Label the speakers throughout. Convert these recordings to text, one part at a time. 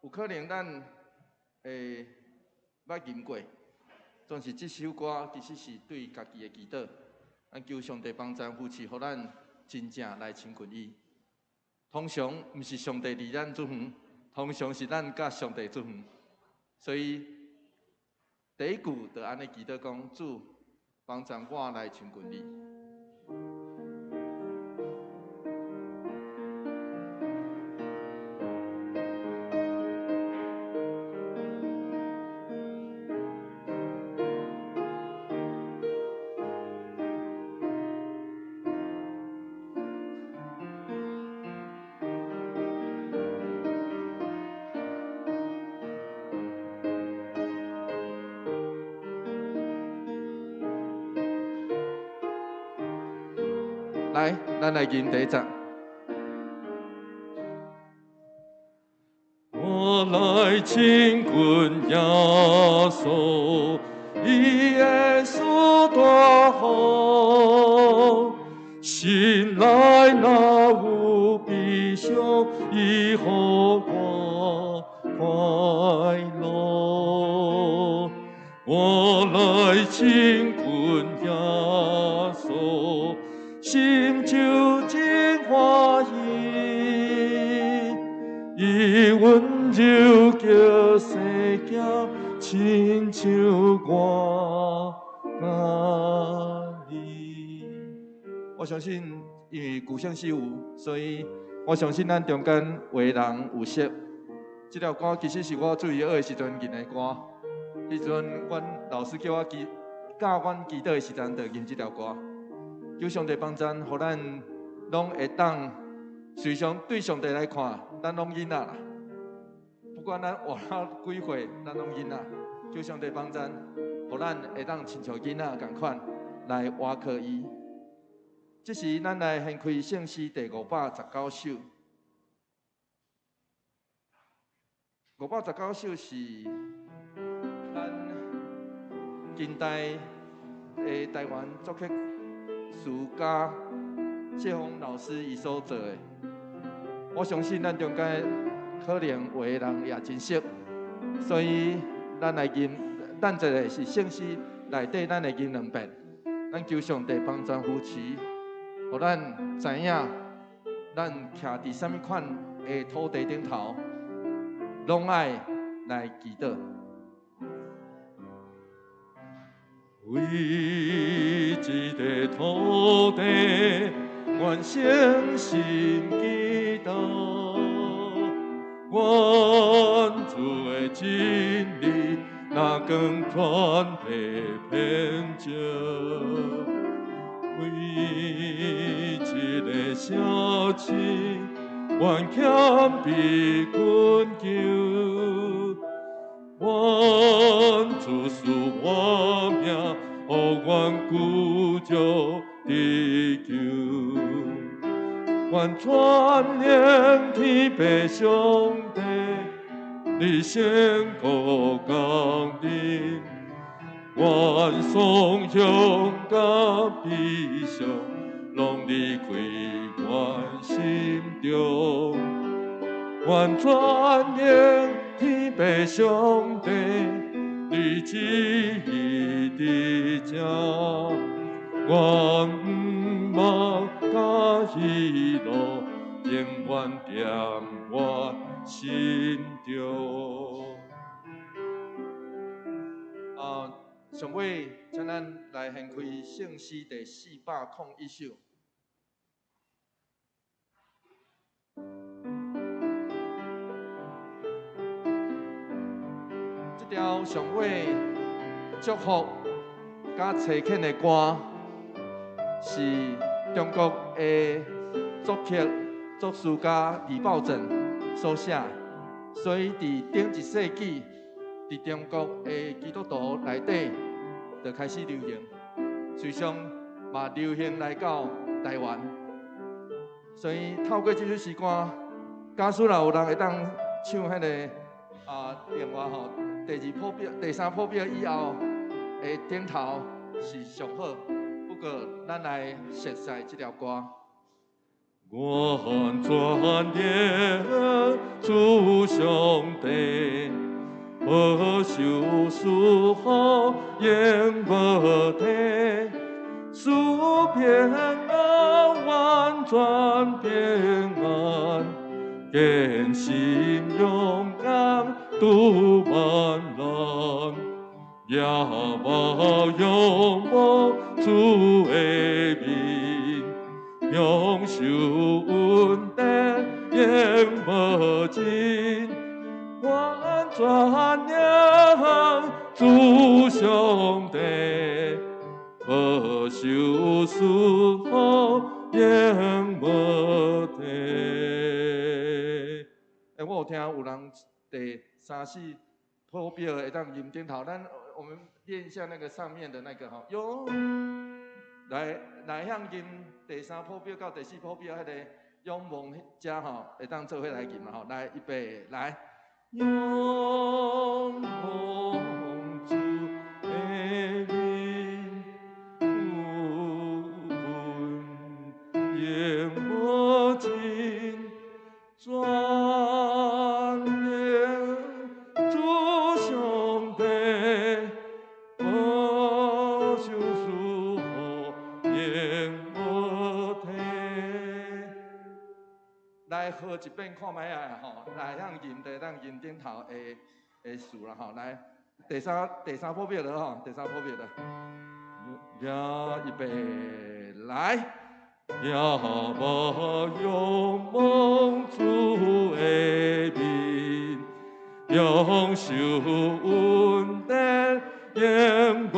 Speaker 1: 有可能咱會捌吟過，總是這首歌其實是對家己的祈禱，咱求上帝幫贊扶持，予咱真正來親近伊。通常毋是上帝離咱足遠，通常是咱佮上帝足遠。所以第一句就按呢祈禱講：主幫贊我來親近你。來，咱來吟第一節。
Speaker 2: 我來親近耶穌，伊的事大好，心內若有悲傷，伊予我快樂。我來親近耶穌，心就真歡喜，伊溫柔叫細囝，親像我家己。
Speaker 1: 我相信，因為舊聖詩有，所以我相信咱中間有的人有識。這條歌其實是我主日學的時陣吟的歌。彼陣阮老師叫我祈教阮祈禱的時陣，就吟這條歌。求上帝幫贊，予咱攏會當隨常對上帝來看，咱攏囡仔啦。不管咱活到幾歲，咱攏囡仔。求上帝幫贊，予咱會當親像囡仔仝款來倚靠伊。這時，咱來掀開聖詩第519首。519首是咱近代的台灣作曲詞家謝峰老師伊所做的。我相信咱中間可能有的人也真熟，所以咱來吟，等一下是聖詩內底，咱會吟兩遍。咱求上帝幫贊扶持，予咱知影咱徛佇啥物款的土地頂頭，攏愛來祈禱。
Speaker 2: 為這個土地，願誠心祈禱，願主的真理，若光傳遞遍照。為這個城市，願謙卑懇求，願主賜我命，予阮久久得救。願全能天父上帝，你聖國降臨，願頌揚佮悲傷，攏離開阮心中。願全能天父上帝，你旨意佇這，願毋忘佮喜樂，永遠踮我心中。
Speaker 1: 啊，上尾，請咱來掀開聖詩第401首。這條上尾祝福佮差遣的歌，是中國的作曲作詞家李寶正所寫，所以佇頂一世紀，佇中國的基督徒內底就開始流行，隨上嘛流行來到台灣。所以透過這首詩歌，假使若有人會當唱彼個啊，另外吼，第二譜表、第三譜表以後的頂頭是上好。不過，咱來熟悉這條歌。
Speaker 2: 完全能主上帝，无受赐予永无退，赐平安，完全平安，坚心勇敢渡万难，仰望仰望主的面，享受恩典永无尽，完全能主上帝，无受赐予永无退。
Speaker 1: 欸，我有听有人第三四谱表會當吟頂頭，咱我們練一下那個上面的那個吼，喲，來來向吟第三譜表到第四譜表彼個仰望遮吼，會當做伙來吟啦吼，來，預備，來。
Speaker 2: 仰望主的面，永無盡，全能主上帝，無受賜予永無退。
Speaker 1: 來學一遍看覓仔吼，來向吟第當吟頂頭的的詞啦吼，來第三譜表了吼，第三譜表了。呀，預備，來。
Speaker 2: 仰望仰望主的面，享受恩典永無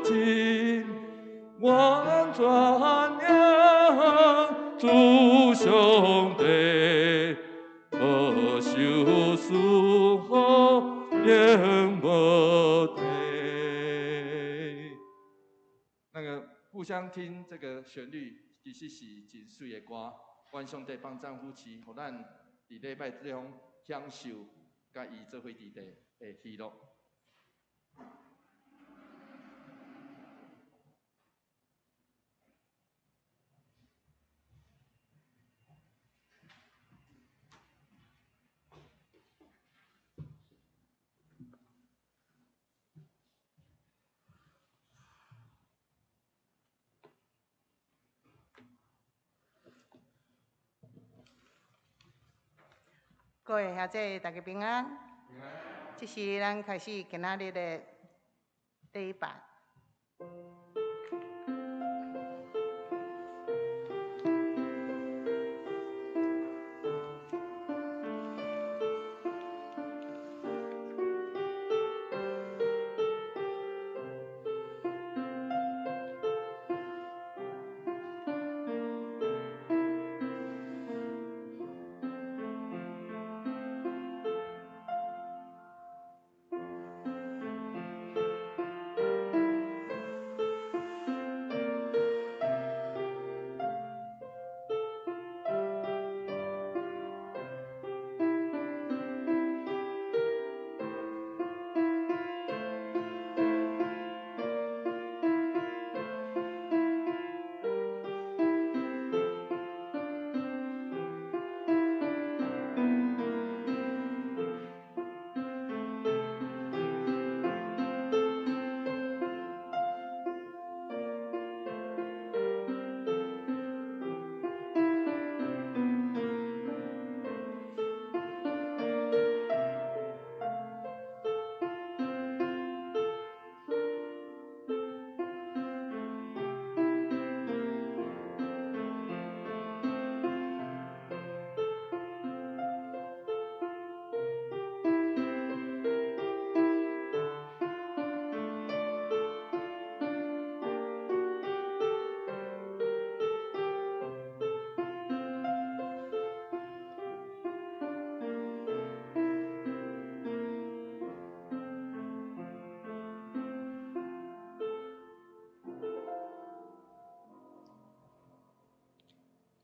Speaker 2: 盡，完全能主上帝，無受賜予永無退。
Speaker 1: 那個互相聽這個旋律，其實是真媠的歌。願上帝幫贊夫妻，予咱佇禮拜中享受佮伊做伙佇地的喜樂。
Speaker 3: 各位兄弟，大家平安。這是咱開始今仔日的禮拜。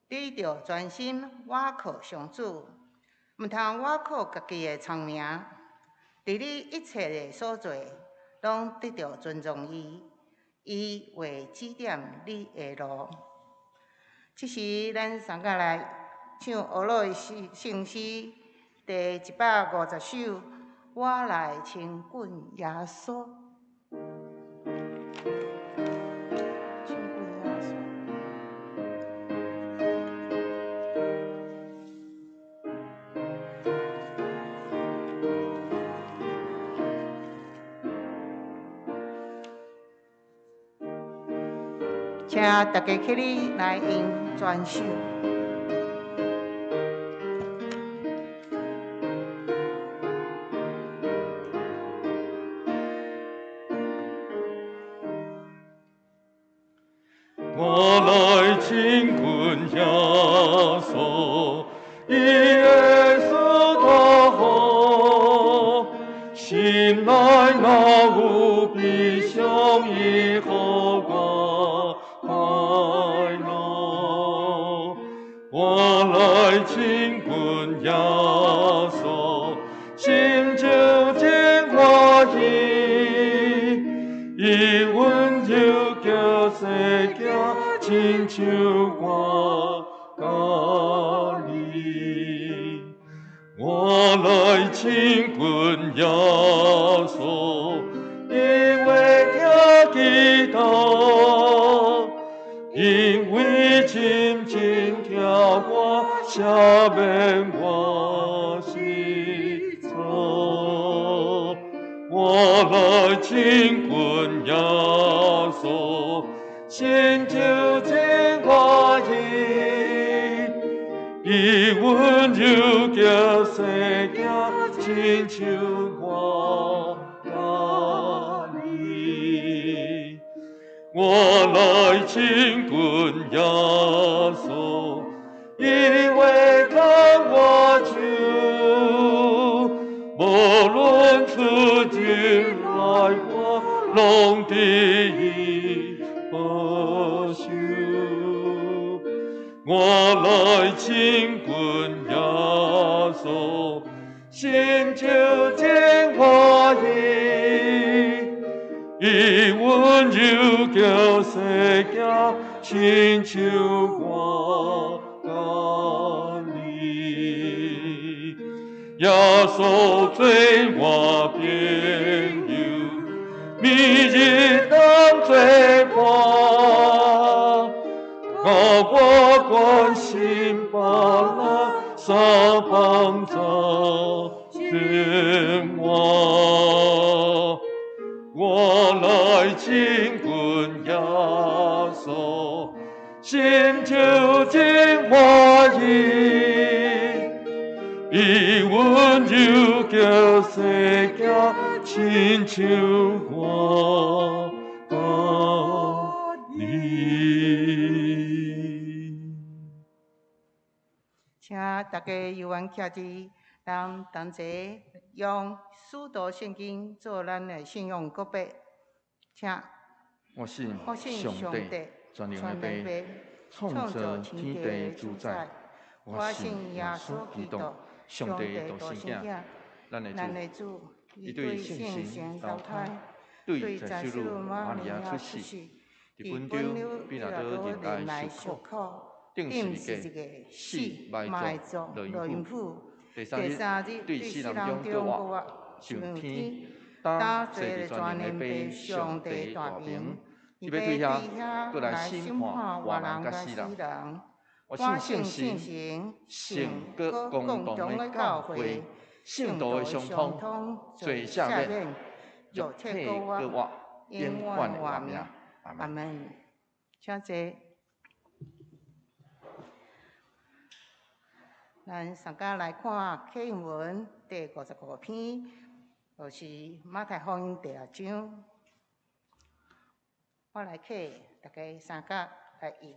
Speaker 3: 你著專心倚靠上主，毋通倚靠家己的聰明。佇你一切的所做，攏得著尊重伊，伊會指點你的路。這時，咱三個來唱俄羅斯聖詩第150首，我來親近耶穌。親近耶穌。請大家起立來用全首。
Speaker 2: 我來親近耶穌，伊的事大好，心內若有悲傷，伊予我快樂。我來親近耶穌，心就真歡喜，伊溫柔叫世行，親像我家己。我來親近耶穌，因為聽祈禱，因為親親聽我赦免我失錯。我來親近耶穌，心就真歡喜，伊溫柔叫世行，親像我家己。我來親近耶穌，因為牽我手，無論出入來我，攏佇伊保守。我來親近耶穌，心就真歡喜，伊溫柔叫世行，親像我家己。耶穌做我朋友，每日當作伴，教我關心別人，相幫助生活。我來親近耶穌，心就真歡喜，伊溫柔叫世行，親像我家己。
Speaker 3: 請大家有緣徛佇，咱同齊用使徒聖經做咱的信仰告白。請。
Speaker 1: 我信
Speaker 3: 我信
Speaker 1: 上帝
Speaker 3: 上帝
Speaker 1: 全能
Speaker 3: 全
Speaker 1: 的
Speaker 3: 能
Speaker 1: 父，
Speaker 3: 父，
Speaker 1: 創造天地主宰。
Speaker 3: 我
Speaker 1: 我
Speaker 3: 信
Speaker 1: 信耶
Speaker 3: 耶穌
Speaker 1: 穌基督
Speaker 3: 基督，，
Speaker 1: 上帝的獨生子，咱的
Speaker 3: 咱的
Speaker 1: 主。
Speaker 3: 主，
Speaker 1: 伊對
Speaker 3: 伊對
Speaker 1: 聖神
Speaker 3: 聖神
Speaker 1: 投
Speaker 3: 投
Speaker 1: 胎
Speaker 3: 胎，
Speaker 1: 對
Speaker 3: 對
Speaker 1: 在
Speaker 3: 在
Speaker 1: 聖女瑪
Speaker 3: 瑪
Speaker 1: 利亞
Speaker 3: 利亞
Speaker 1: 出世，
Speaker 3: 出世，
Speaker 1: 佇本
Speaker 3: 佇本
Speaker 1: 丟
Speaker 3: 丟
Speaker 1: 彼拉
Speaker 3: 彼拉多
Speaker 1: 多人
Speaker 3: 人
Speaker 1: 來受
Speaker 3: 來受
Speaker 1: 苦，
Speaker 3: 苦，
Speaker 1: 釘
Speaker 3: 釘
Speaker 1: 十字
Speaker 3: 十字架，
Speaker 1: 架，
Speaker 3: 死
Speaker 1: 死
Speaker 3: 埋
Speaker 1: 埋
Speaker 3: 葬，
Speaker 1: 葬，
Speaker 3: 落
Speaker 1: 落
Speaker 3: 阴
Speaker 1: 阴府。
Speaker 3: 府。
Speaker 1: 第三
Speaker 3: 第三
Speaker 1: 日
Speaker 3: 日
Speaker 1: 對死
Speaker 3: 對死人
Speaker 1: 人中
Speaker 3: 中
Speaker 1: 復活，
Speaker 3: 復活，
Speaker 1: 上
Speaker 3: 上
Speaker 1: 天，
Speaker 3: 天，
Speaker 1: 當
Speaker 3: 當
Speaker 1: 坐
Speaker 3: 坐伫
Speaker 1: 佇全
Speaker 3: 全
Speaker 1: 能的
Speaker 3: 能的
Speaker 1: 父
Speaker 3: 父上
Speaker 1: 上
Speaker 3: 帝
Speaker 1: 帝大
Speaker 3: 大明
Speaker 1: 明，
Speaker 3: 伊
Speaker 1: 伊欲對
Speaker 3: 欲對
Speaker 1: 遐
Speaker 3: 遐
Speaker 1: 閣來
Speaker 3: 來
Speaker 1: 審判
Speaker 3: 審判
Speaker 1: 活
Speaker 3: 活人
Speaker 1: 人佮
Speaker 3: 佮死
Speaker 1: 死人。
Speaker 3: 人。
Speaker 1: 我
Speaker 3: 我
Speaker 1: 信
Speaker 3: 信
Speaker 1: 聖
Speaker 3: 聖
Speaker 1: 神，
Speaker 3: 神，
Speaker 1: 聖閣
Speaker 3: 閣
Speaker 1: 共
Speaker 3: 共同
Speaker 1: 同的
Speaker 3: 的教
Speaker 1: 教會
Speaker 3: 會，，
Speaker 1: 聖
Speaker 3: 聖
Speaker 1: 徒的相
Speaker 3: 徒的相
Speaker 1: 通，
Speaker 3: 通，
Speaker 1: 罪
Speaker 3: 罪
Speaker 1: 赦免，
Speaker 3: 赦免，
Speaker 1: 肉
Speaker 3: 肉
Speaker 1: 體
Speaker 3: 體復
Speaker 1: 復活，
Speaker 3: 活，
Speaker 1: 永
Speaker 3: 永
Speaker 1: 遠
Speaker 3: 遠
Speaker 1: 的活命
Speaker 3: 活命。。
Speaker 1: 阿們。
Speaker 3: 阿們。請坐。咱上家來看啟應文第55篇，就是馬太福音第六章。我來啟，大家三甲來譯。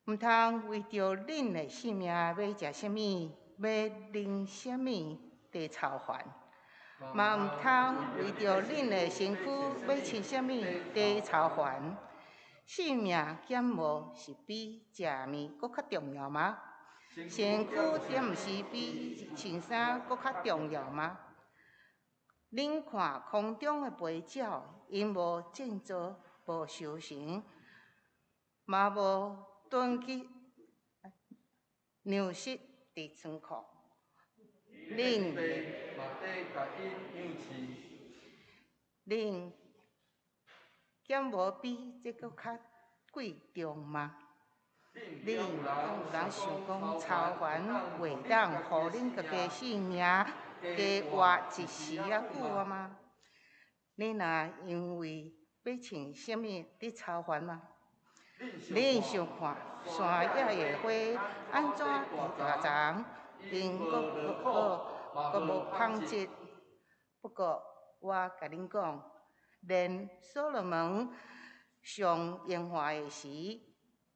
Speaker 3: 毋通為著恁的性命欲食啥物，欲啉啥物，地操煩；嘛毋通為著恁的身軀欲穿啥物，地操煩。性命敢無是比食物閣較重要嗎？身軀點毋是比穿衫閣較重要嗎？恁看空中的飛鳥，𪜶無種作，無收成，嘛無囤積糧食佇倉庫。恁
Speaker 1: 爸嘛綴共𪜶養飼。
Speaker 3: 恁敢無比這閣較貴重嗎？恁敢有人想講操煩會當予恁家己性命加活一時仔久仔嗎？恁若因為欲穿啥物佇操煩嗎？恁想看山野的花按怎會大叢，𪜶閣無苦，閣無紡織。不過我共恁講，連所羅門上榮華的時，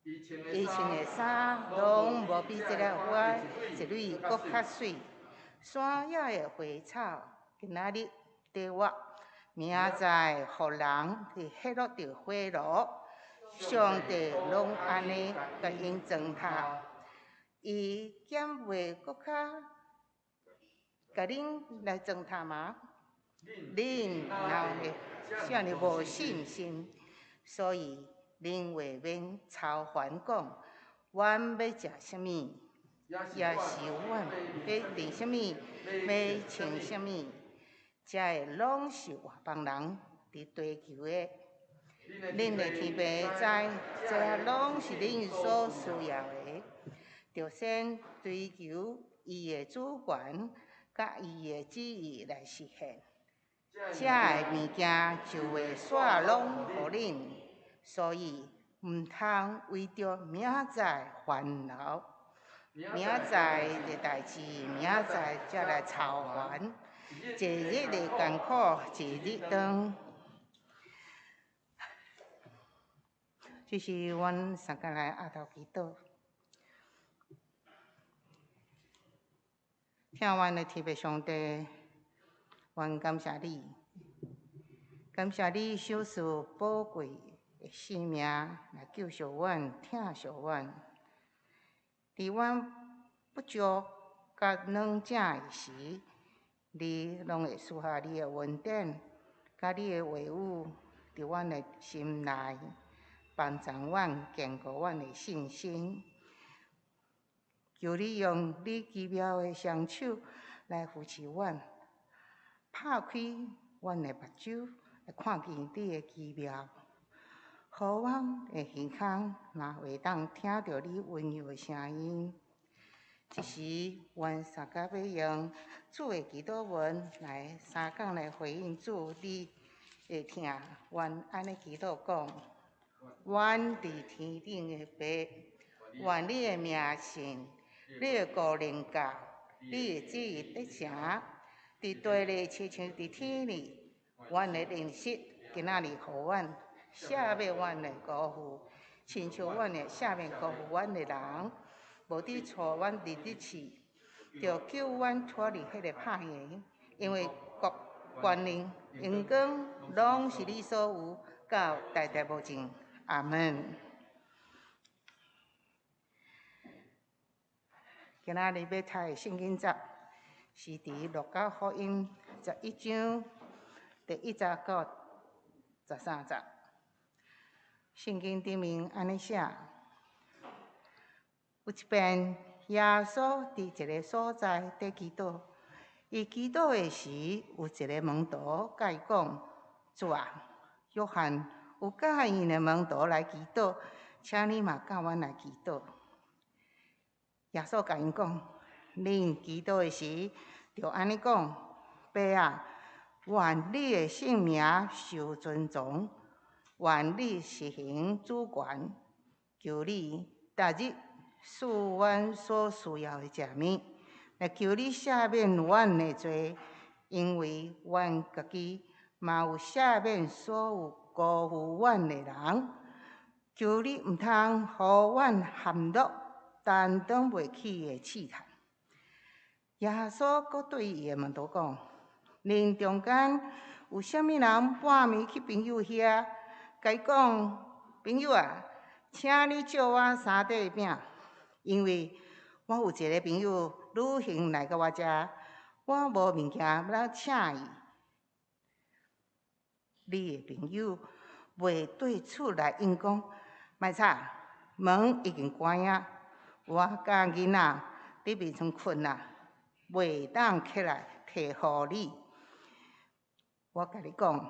Speaker 3: 伊穿的衫攏無比這个花一蕊閣較媠。山野的花草，今仔日佇活，明仔載予人去彼落佇火爐，上帝攏按呢共𪜶裝呾，伊敢袂閣較共恁來裝呾嗎？恁哪會遮爾無信心？所以恁袂免操煩講，阮欲食啥物，抑是阮欲啉啥物，欲穿啥物，這个攏是外邦人佇追求的。恁的天父知，這攏是恁所需要的。著先追求伊的主權，佮伊的旨意來實現，這个物件就會煞攏予恁。所以毋通為著明仔載煩惱，明仔載的代誌，明仔載才來操煩。一日的艱苦，一日當。這是阮三工來額頭祈禱。疼阮的天父上帝，阮感謝你，感謝你賞賜寶貴的性命來救贖阮、疼惜阮。佇阮不足佮軟正的時，你攏會賜下你的恩典，佮你的話語，佇阮的心內，幫助阮堅固阮的信心。求你用你奇妙的雙手來扶持阮，拍開阮的目睭，來看見你的奇妙，予阮的耳孔嘛會當聽著你溫柔的聲音。這時，阮三甲欲用主的祈禱文來相仝來回應主，你會聽阮按呢祈禱講：阮佇天頂的父，願你的名聖，你的國臨到，你的旨意得成，佇地裏親像佇天裡。阮的飲食今仔日予阮，赦免阮的辜負，親像阮會赦免辜負阮的人。無得帶阮入去試，著救阮脫離彼个歹的，因為國、權能、榮光，攏是你所有，到代代無盡。阿門。今仔日欲讀的聖經節是佇路加福音11章第1節到13節。聖經頂面按呢寫。有一遍，耶穌佇一个所在佇祈禱。伊祈禱的時，有一个門徒共伊講：主啊，約翰有教𪜶的門徒來祈禱，請你嘛教阮來祈禱。耶穌共𪜶講：恁祈禱的時，著按呢講：爸啊，願你的聖名受尊崇，願你實行主權，求你逐日賜阮所需要的食物，來求你赦免阮的罪，因為阮家己嘛有赦免所有辜負阮的人。求你毋通予阮陷落擔當袂起的試探。耶穌閣對伊的門徒講：恁中間有啥物人半暝去朋友遐，共伊講：朋友啊，請你借我三塊餅，因為我有一个朋友旅行來到我遮，我無物件欲來請伊。你的朋友袂對出來應講：莫吵，門已經關啊，我佮囡仔佇眠床睏啊，袂當起來提予你。我共你講，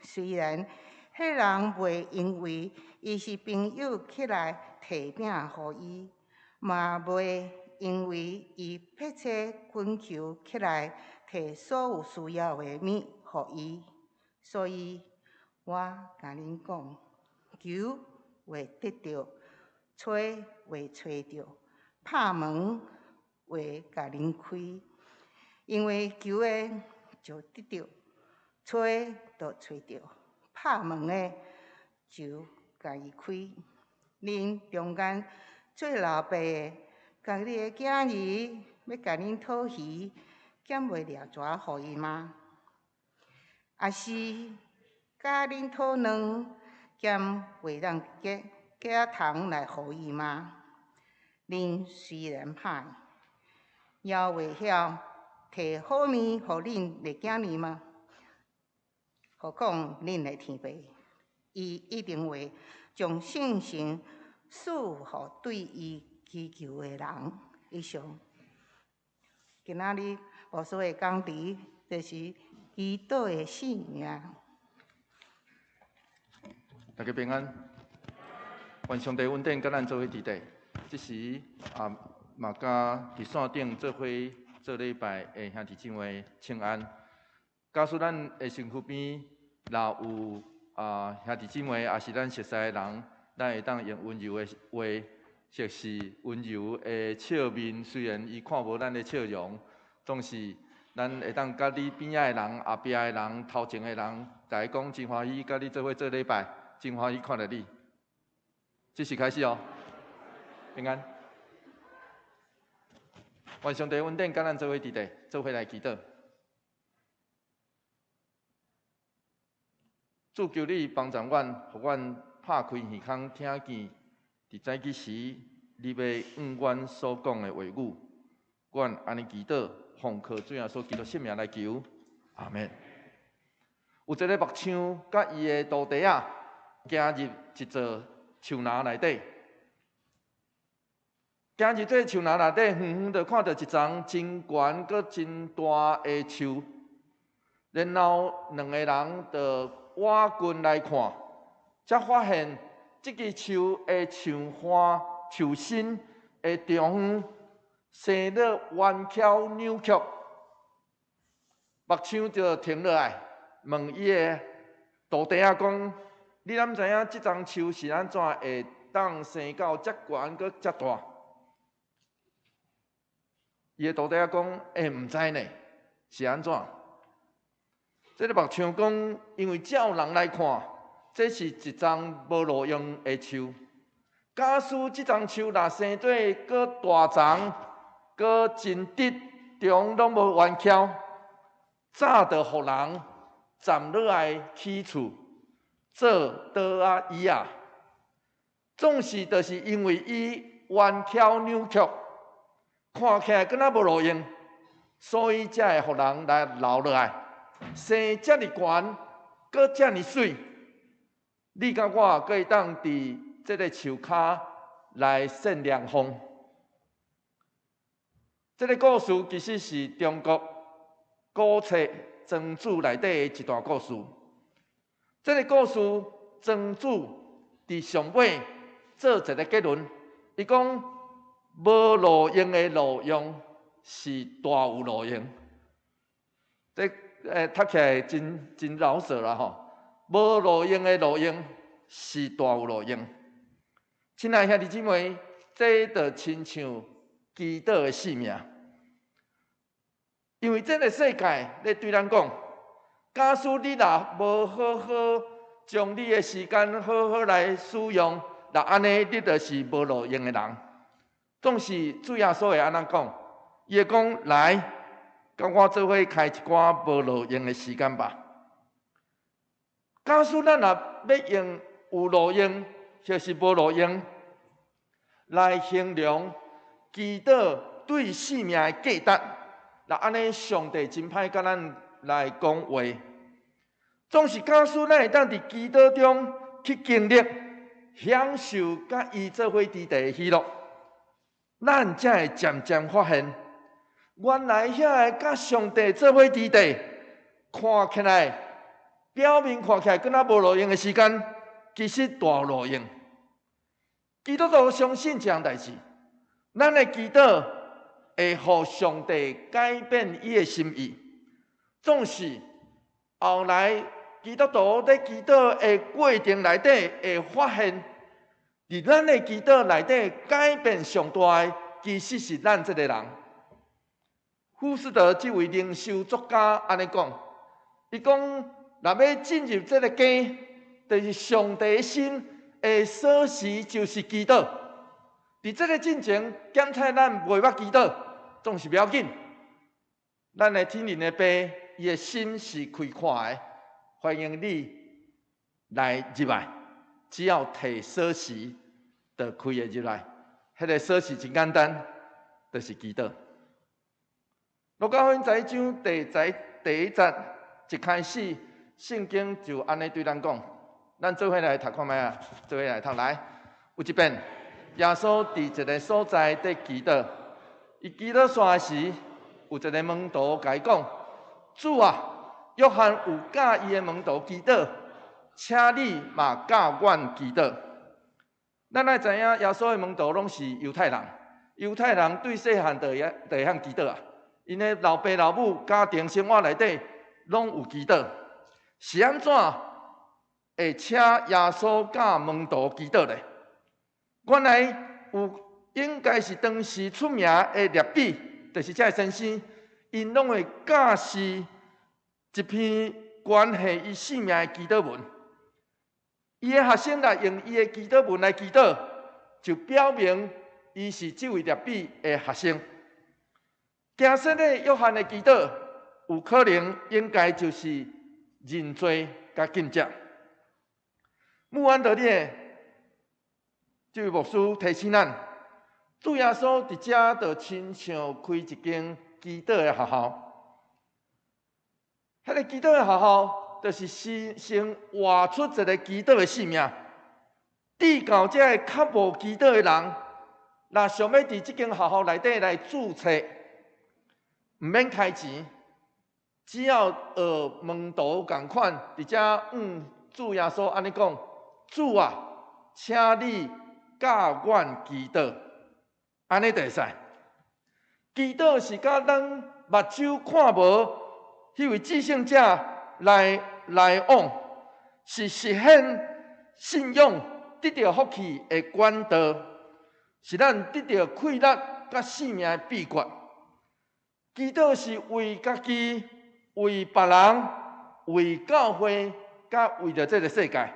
Speaker 3: 雖然彼人袂因為伊是朋友起來提餅予伊，嘛袂因為伊迫切懇求起來提所有需要的物予伊。所以我共恁講，求會得著，揣會揣著，拍門會共恁開。因為求的就得著，揣就揣著，拍門的就共伊開。恁中間做老爸的，家己的囝兒欲共恁討魚，敢會掠蛇予伊嗎？抑是共恁討卵，敢會當結雞仔蟲來予伊嗎？恁雖然歹，猶會曉提好物予恁的囝兒嗎？何況恁的天父，伊一定會將聖神賜予對伊祈求的人。以上，今仔日牧師的講題就是祈禱的生命。
Speaker 1: 大家平安，願上帝恩典佮咱做伙佇底。這時啊，嘛佮佇線頂做伙做禮拜的兄弟姊妹請安。假使咱的身軀邊若有兄弟姊妹，抑是咱熟似的人，咱會當用溫柔的話，或是溫柔的笑面，雖然伊看無咱的笑容，總是咱會當佮你邊仔的人、後壁的人、頭前的人，共伊講真歡喜，佮你做伙做禮拜，真歡喜看著你。這時開始哦，平安。願上帝恩典佮咱做伙佇底，做伙來祈禱。主求你幫助阮，予阮拍開耳孔，聽見佇早起時你欲向阮所講的話語。阮按呢祈禱，奉靠主耶穌基督聖名來求，阿們。有一个木匠佮伊的徒弟仔，行入一座樹林內底，行入這樹林內底，遠遠就看著一叢真懸閣真大的樹，然後兩个人就倚近來看，才發現這支樹的樹花、樹身的中央生了彎曲扭曲。木匠就停落來，問伊的徒弟仔講：你敢知影這叢樹是按怎會當生到遮懸閣遮大？伊的徒弟仔講：欸，毋知呢，是按怎？這个木匠講，因為照人來看，這是一叢無路用的樹。假使這叢樹若生做閣大叢、閣真直，中攏無彎曲，早就予人斬落來起厝、做桌仔椅仔。總是就是因為伊彎曲扭曲，看起來敢若無路用，所以才會予人來留落來。生遮爾懸，閣遮爾媠，你佮我閣會當佇這个樹跤來扇涼風。這个故事其實是中國古冊《莊子》內底的一段故事。這个故事，莊子佇上尾做一个結論，伊講無路用的路用是大有路用。這讀起來真真饒舌啦吼！無路用的路用是大有路用。親愛兄弟姊妹，這就親像祈禱的生命。因為這个世界咧對咱講，假使你若無好好將你的時間好好來使用，若按呢，你就是無路用的人。總是主耶穌會按呢講，伊會講來。佮我做伙開一寡無路用的時間吧。假使咱若欲用有路用，或是無路用來形容祈禱對生命的價值，若按呢，上帝真歹佮咱來講話。總是假使咱會當佇祈禱中去經歷，享受佮伊做伙佇地的喜樂，咱才會漸漸發現，原來遐个佮上帝做伙佇地，看起來表面看起來敢若無路用的時間，其實大路用。基督徒相信這項代誌，咱的祈禱會予上帝改變伊的心意，總是後來基督徒佇祈禱的過程內底會發現，佇咱的祈禱內底改變上大的，其實是咱這个人。富斯德這位靈修作家按呢講，伊講，若欲進入這个家，就是上帝的心的鎖匙，就是祈禱。佇這个進前，檢查咱袂捌祈禱，總是欲要緊。咱的天靈的爸，伊的心是開闊的，歡迎你來入來，只要提鎖匙就開會入來。彼个鎖匙真簡單，就是祈禱。路加福音十一章第一節一開始，聖經就按呢對咱講，咱做伙來讀看覓啊？做伙來讀來，有一遍，耶穌佇一个所在佇祈禱，伊祈禱煞時，有一个門徒共伊講：主啊，約翰有教伊的門徒祈禱，請你嘛教阮祈禱。咱愛知影，耶穌的門徒攏是猶太人，猶太人對細漢就會曉祈禱啊。𪜶的老爸老母家庭生活內底攏有祈禱，是按怎會請耶穌教門徒祈禱咧？原來有應該是當時出名的辣彼，就是這个先生，𪜶攏會教示一篇關係伊性命的祈禱文。伊的學生若用伊的祈禱文來祈禱，就表明伊是這位辣彼的學生。行洗禮約翰的祈禱，有可能應該就是認罪佮禁食。穆安德烈這位牧師提醒咱，主耶穌佇遮就親像開一間祈禱的學校。彼个祈禱的學校，就是先活出一个祈禱的性命。至到這个較無祈禱的人，若想欲佇這間學校內底來註冊，毋免開錢，只要學門徒仝款，佇遮向主耶穌按呢講：主啊，請你教阮祈禱，按呢就會使。祈禱是佮咱目睭看無彼位至聖者來往，是實現信仰得著福氣的管道，是咱得著氣力佮性命的秘訣。祈禱是為家己、為別人、為教會，佮為著這个世界。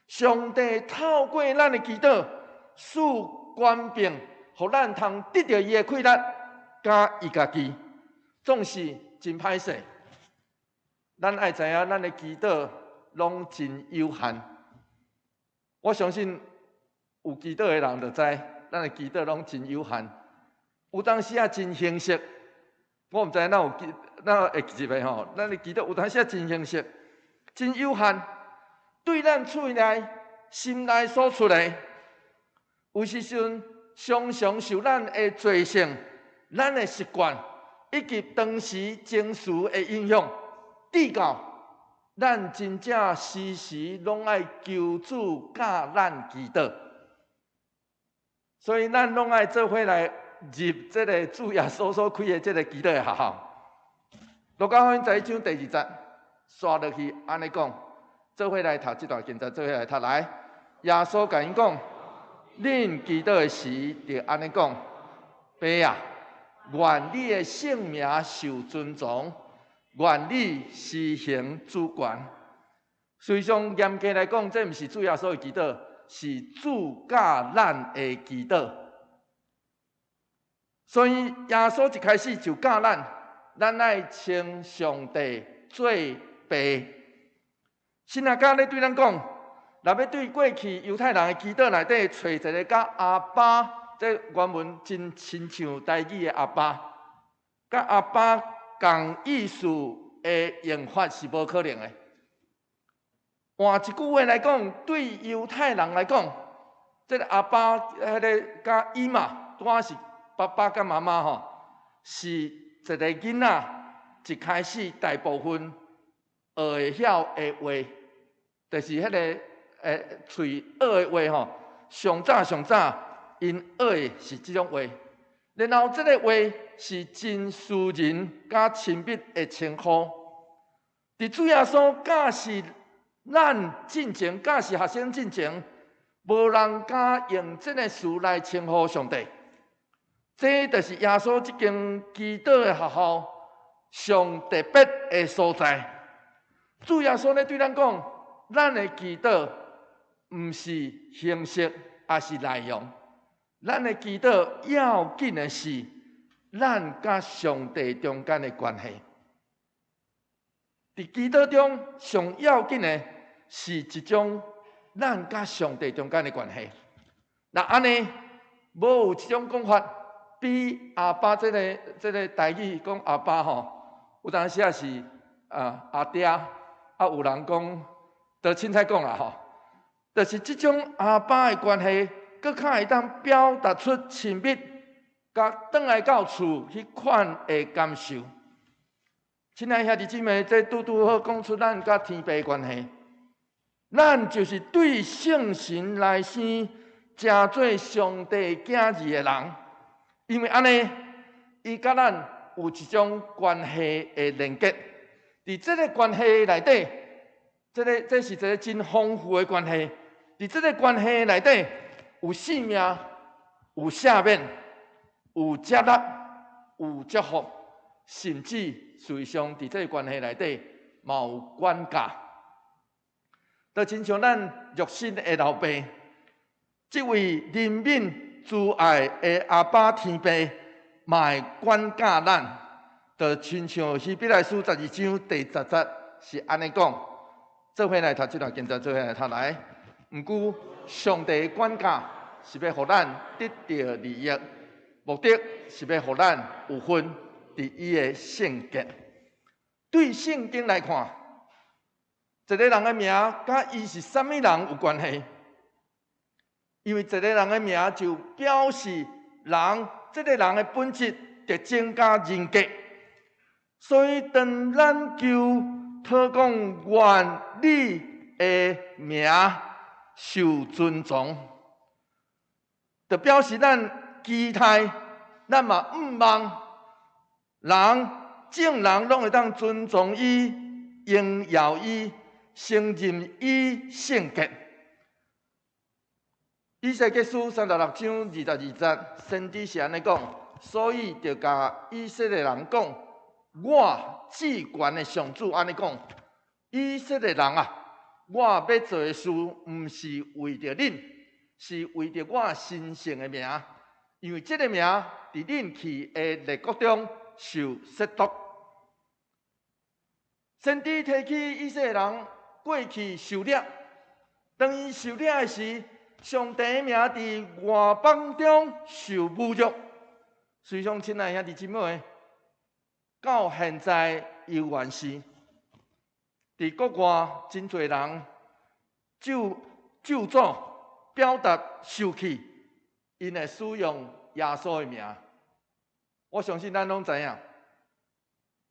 Speaker 1: 上帝透過咱的祈禱，賜權柄，予咱通得著伊的氣力，佮伊家己，總是真歹勢。咱愛知影，咱的祈禱攏真有限。我相信有祈禱的人就知，咱的祈禱攏真有限。有當時啊，真形式。我毋知咱有記，咱會記袂吼？咱的祈禱有當時啊真形式，真有限。對咱喙內、心內所出的，有時陣常常受咱的罪性、咱的習慣以及當時情緒的影響。至到咱真正時時攏愛求主教咱祈禱，所以咱攏愛做伙來入這个主耶穌所開的這个祈禱的學校。路加福音十一章第二節，煞落去按呢講，做伙來讀這段經節，做伙來讀來。耶穌共𪜶講：恁祈禱的時，著按呢講，爸啊，願你的聖名受尊崇，願你施行主權。實際上嚴格來講，這毋是主耶穌的祈禱，是主教咱的祈禱。所以耶穌一開始就教咱，咱愛稱上帝做爸。神學家咧對咱講，若欲對過去猶太人的祈禱內底揣一个佮阿爸，這原文真親像台語的阿爸，佮阿爸仝意思的用法是無可能的。換一句話來講，對猶太人來講，這个阿爸彼个佮伊媽，拄仔是爸爸佮媽媽吼，是一个囡仔一開始大部分學會曉的話，就是彼个喙學的話吼，上早上早𪜶學的是這種話，然後這个話是真私人佮親密的稱呼。佇主耶穌教示咱進前，教示學生進前，無人敢用這个詞來稱呼上帝。這就是耶穌這間祈禱的學校上特別的所在。主耶穌咧對咱講，咱的祈禱毋是形式，抑是內容。咱的祈禱要緊的是咱佮上帝中間的關係。佇祈禱中上要緊的是一種咱佮上帝中間的關係。若按呢，無有這種講法，比阿爸這个台語講阿爸吼，有當時也是啊阿爹，啊有人講，就凊彩講啦吼，就是這種阿爸的關係，閣較會當表達出親密，佮轉來到厝彼款的感受。親愛兄弟姊妹，這拄拄好講出咱佮天父的關係，咱就是對聖神來生，成做上帝囝兒的人。因為按呢，伊佮咱有一種關係的連結。佇這个關係內底，這是一个真豐富的關係。佇這个關係內底，有性命，有赦免，有接納，有祝福，甚至事實上，佇這个關係內底，嘛有管教。就親像咱肉身的老爸，這位憐憫慈愛的阿爸天父，嘛會管教咱。就親像希伯來書12章第10節是按呢講，做伙來讀這段經節，做伙來讀來。毋過上帝管教是欲予咱得著利益，目的是欲予咱有份佇伊的聖潔。對聖經來看，一个人的名佮伊是啥物人有關係，因為一個人的名就表示人這个人的本質、特徵佮人格。所以當咱求禱講願你的名受尊崇，就表示咱期待，咱嘛向望人眾人攏會當尊重伊、榮耀伊、承認伊聖潔。以西結書36章22節，先知是按呢講，所以著共以色列人講，我至懸的上主按呢講，以色列人啊，我欲做的事，毋是為著恁，是為著我神聖的名，因為這个名佇恁去的列國中受褻瀆。先知提起以色列人過去受掠，當伊受掠的時，上帝的名佇外邦中受侮辱。實際上，親愛兄弟姊妹，到現在猶原是，佇國外真濟人咒詛表達受氣，𪜶會使用耶穌的名。我相信咱攏知影，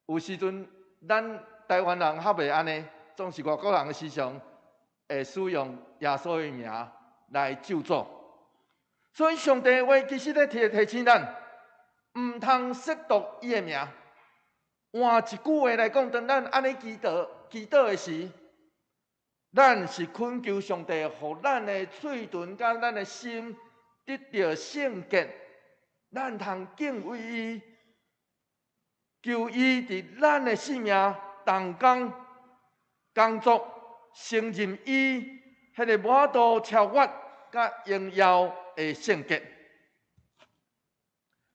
Speaker 1: 有時陣咱台灣人較袂按呢，總是外國人時常會使用耶穌的名來咒詛。所以上帝的話其實咧提醒咱，毋通褻瀆伊的名。換一句話來講，當咱按呢祈禱的時，咱是懇求上帝，予咱的喙唇佮咱的心得著聖潔，咱通敬畏伊，求伊佇咱的性命同工工作，承認伊彼个無法度超越佮榮耀的聖潔。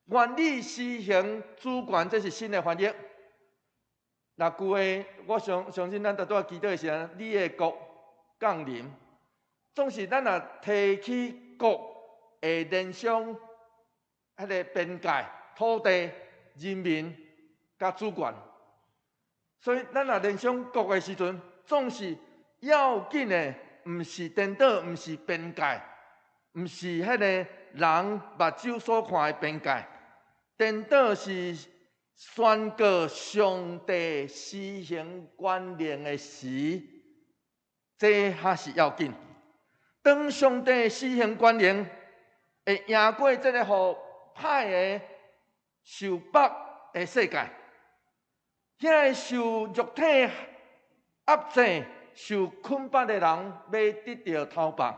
Speaker 1: 願你施行主權，這是新的翻譯。若舊的，我相信咱拄仔祈禱的時陣，你的國降臨，總是咱若提起國，會聯想彼个邊界、土地、人民佮主權。所以咱若聯想國的時陣，總是要緊的，毋是顛倒，毋是邊界，毋是彼個人目睭所看的邊界。顛倒是宣告上帝施行權能的時，這才是要緊。當上帝施行權能，會贏過這個予歹的受縛的世界，遐個受肉體壓制、受捆綁的人，欲得著偷放；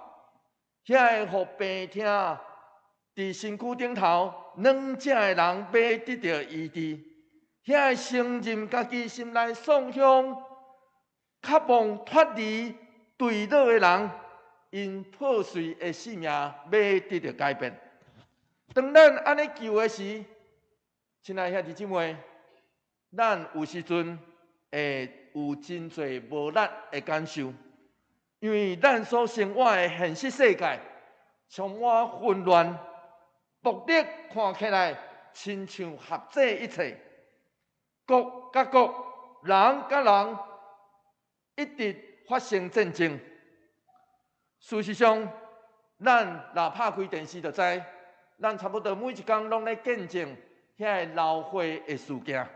Speaker 1: 遐個予病痛佇身軀頂頭軟食的人，欲得著醫治；遐個承認家己心內創傷、渴望脫離墜落的人，𪜶破碎的性命欲得著改變。當咱按呢求的時，親愛兄弟姊妹，咱有時陣會有真濟無力的感受，因為咱所生活的現實世界充滿混亂，暴力看起來親像箝制一切，國佮國，人佮人，一直發生戰爭。事實上，咱若拍開電視就知，咱差不多每一工攏咧見證遐个流血的事件。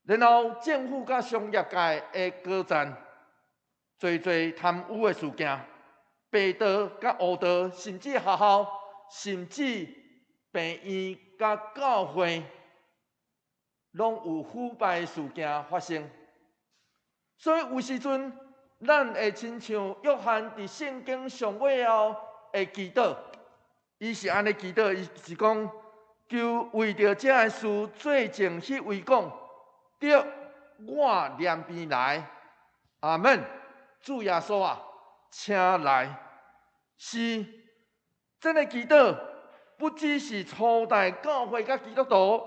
Speaker 1: 然後政府佮商業界的勾戰，濟濟貪污的事件，白道佮烏道，甚至學校，甚至病院佮教會，攏有腐敗的事件發生。所以有時陣，咱會親像約翰佇聖經上尾後的祈禱，伊是按呢祈禱，伊是講求為著這个事做證彼位講，對，我連便來，阿門。主耶穌啊，請來。是這个祈禱，不只是初代教會佮基督徒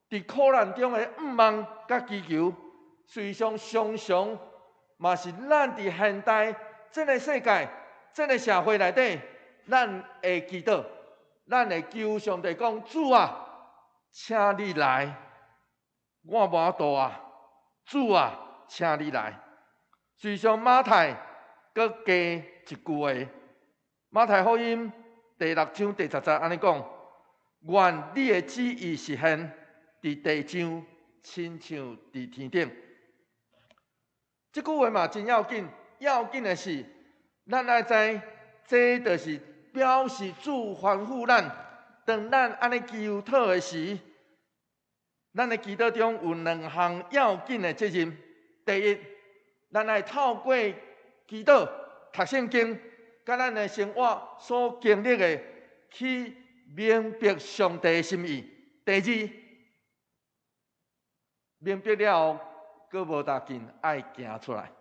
Speaker 1: 佇苦難中的向望佮祈求，實際上常常嘛是咱佇現代這个世界、這个社會內底，咱會祈禱，咱會求上帝講：主啊，請你來，我無法度啊！主啊，請你來。實際上，馬太閣加一句話，馬太福音第六章第十節按呢講：願你的旨意實現，佇地上，親像佇天頂。這句話嘛真要緊，要緊的是，咱愛知，這就是表示主吩咐咱，當咱按呢求討的時，咱的祈禱中有兩項要緊的責任。第一，咱愛透過祈禱、讀聖經，佮咱的生活所經歷的，去明白上帝的心意。第二，明白了後，閣無值緊，愛行出來。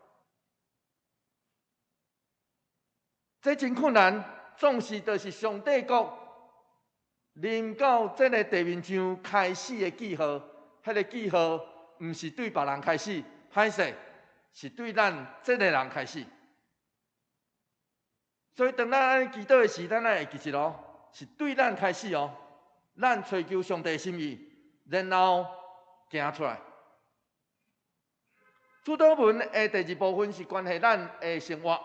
Speaker 1: 這真困難，總是就是上帝國臨到這个地面上開始的記號。彼个記號毋是對別人開始，歹勢是對咱這个人開始。所以當咱按呢祈禱的時，咱愛會記得哦，是對咱開始哦。咱揣求上帝心意，然後行出來。主禱文的第二部分是關係咱的生活。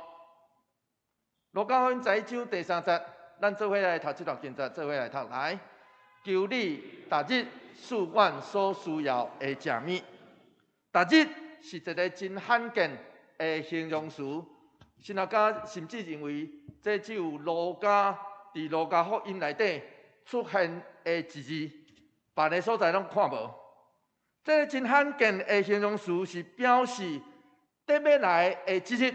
Speaker 1: 路加福音十一章第三節，咱做伙來讀這段經節，做伙來讀來。求你逐日賜阮所需要的食物。逐日是一个真罕見的形容詞，神學家甚至認為這只有路加佇路加福音內底出現的一字，別个所在攏看無。這个真罕見的形容詞是表示得欲來的這日，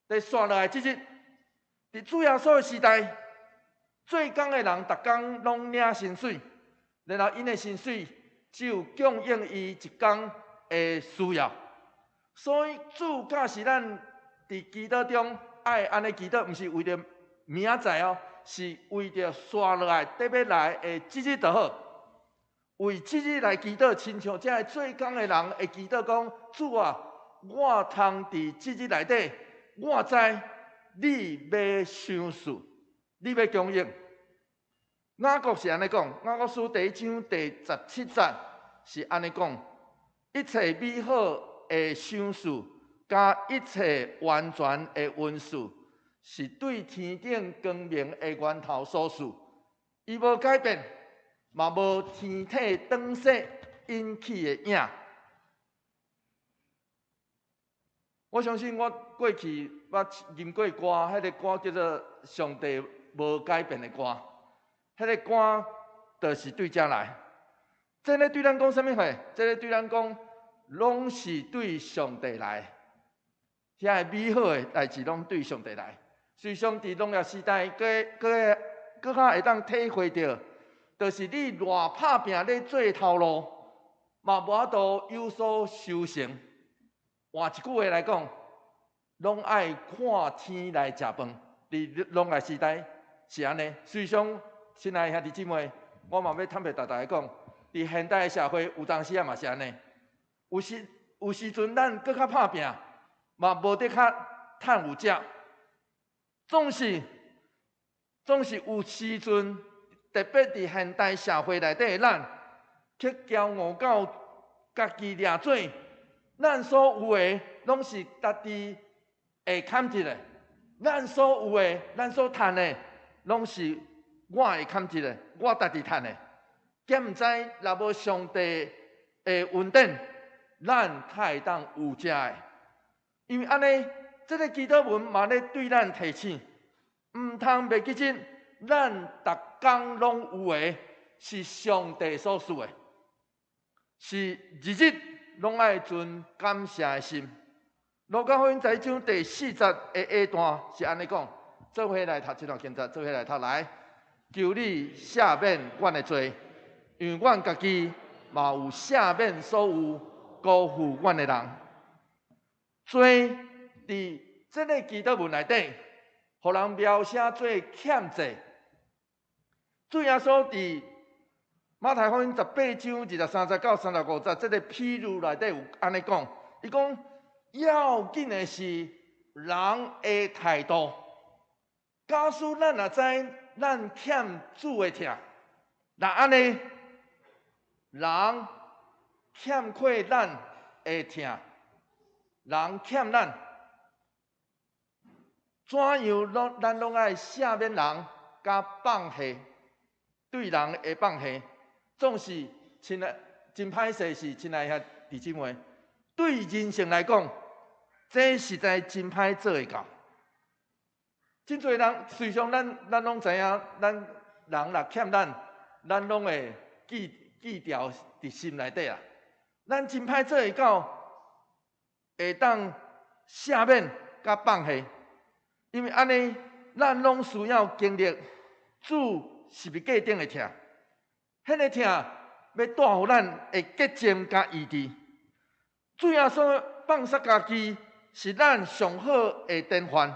Speaker 1: 佇紲落來這日。佇主耶穌的時代，做工的人逐工攏領薪水，然後𪜶的薪水只有供應伊一工的需要。所以主教示咱佇祈禱中愛按呢祈禱，毋是為著明仔載哦，是為著紲落來得欲來的這日就好。為這日來祈禱，親像這个做工的人會祈禱講：主啊，我通佇這日內底，我知你欲賞賜，你欲供應。雅各是按呢講，雅各書第一章第十七節是按呢講：一切美好的賞賜，佮一切完全的恩賜，是對天頂光明的源頭所賜。伊無改變，嘛無天體轉逝引起的影。我相信我過去捌吟過歌，彼個歌叫做《上帝無改變的歌》，彼個歌就是對遮來。這个對咱講啥物話？這个對咱講，攏是對上帝來。遐个美好的代誌攏對上帝來。隨常佇農業時代，閣閣閣較會當體會著，就是你偌拍拚咧做頭路，嘛無法度有所收成。換一句話來講，攏愛看天來食飯。佇農業時代是按呢。隨常，親愛兄弟姊妹，我嘛欲坦白逐大家講，佇現代的社會，有當時仔嘛是按呢。有時有時陣，咱閣較拍拚，嘛無得較趁有食。總是有時陣，特別佇現代社會內底的咱，去驕傲到家己掠做。咱所有的攏是家己會堪得的，咱所有的，咱所趁的，攏是我會堪得的，我家己趁的。敢毋知若無上帝的恩典，咱較會當有食的。因為按呢，這个祈禱文嘛咧對咱提醒，毋通袂記得，咱逐工攏有的是上帝所賜的，是日日攏愛存感謝的心。路加福音十一章第四節的下段是按呢講：做伙來讀這段經節，做伙來讀來，求你赦免阮的罪，因為阮家己嘛有赦免所有辜負阮的人。罪佇這个祈禱文內底，予人描寫做欠債。主耶穌佇馬太福音十八章23節到35節，這个譬喻內底有按呢講，伊講要緊的是人的態度。假使咱若知咱欠主的疼，若按呢，人欠缺咱的疼，人欠咱，怎樣攏咱攏愛赦免人，佮放下對人的放下。總是親愛，真歹勢是親愛兄弟姊妹，對人性來講，這實在真歹做會到。真濟人，隨常咱攏知影，咱人若欠咱，咱攏會記記牢佇心內底啊。咱真歹做會到，會當赦免佮放下，因為按呢，咱攏需要經歷主十字架頂的疼。彼个疼欲帶予咱的潔淨佮醫治。主耶穌放殺家己是咱上好的典範。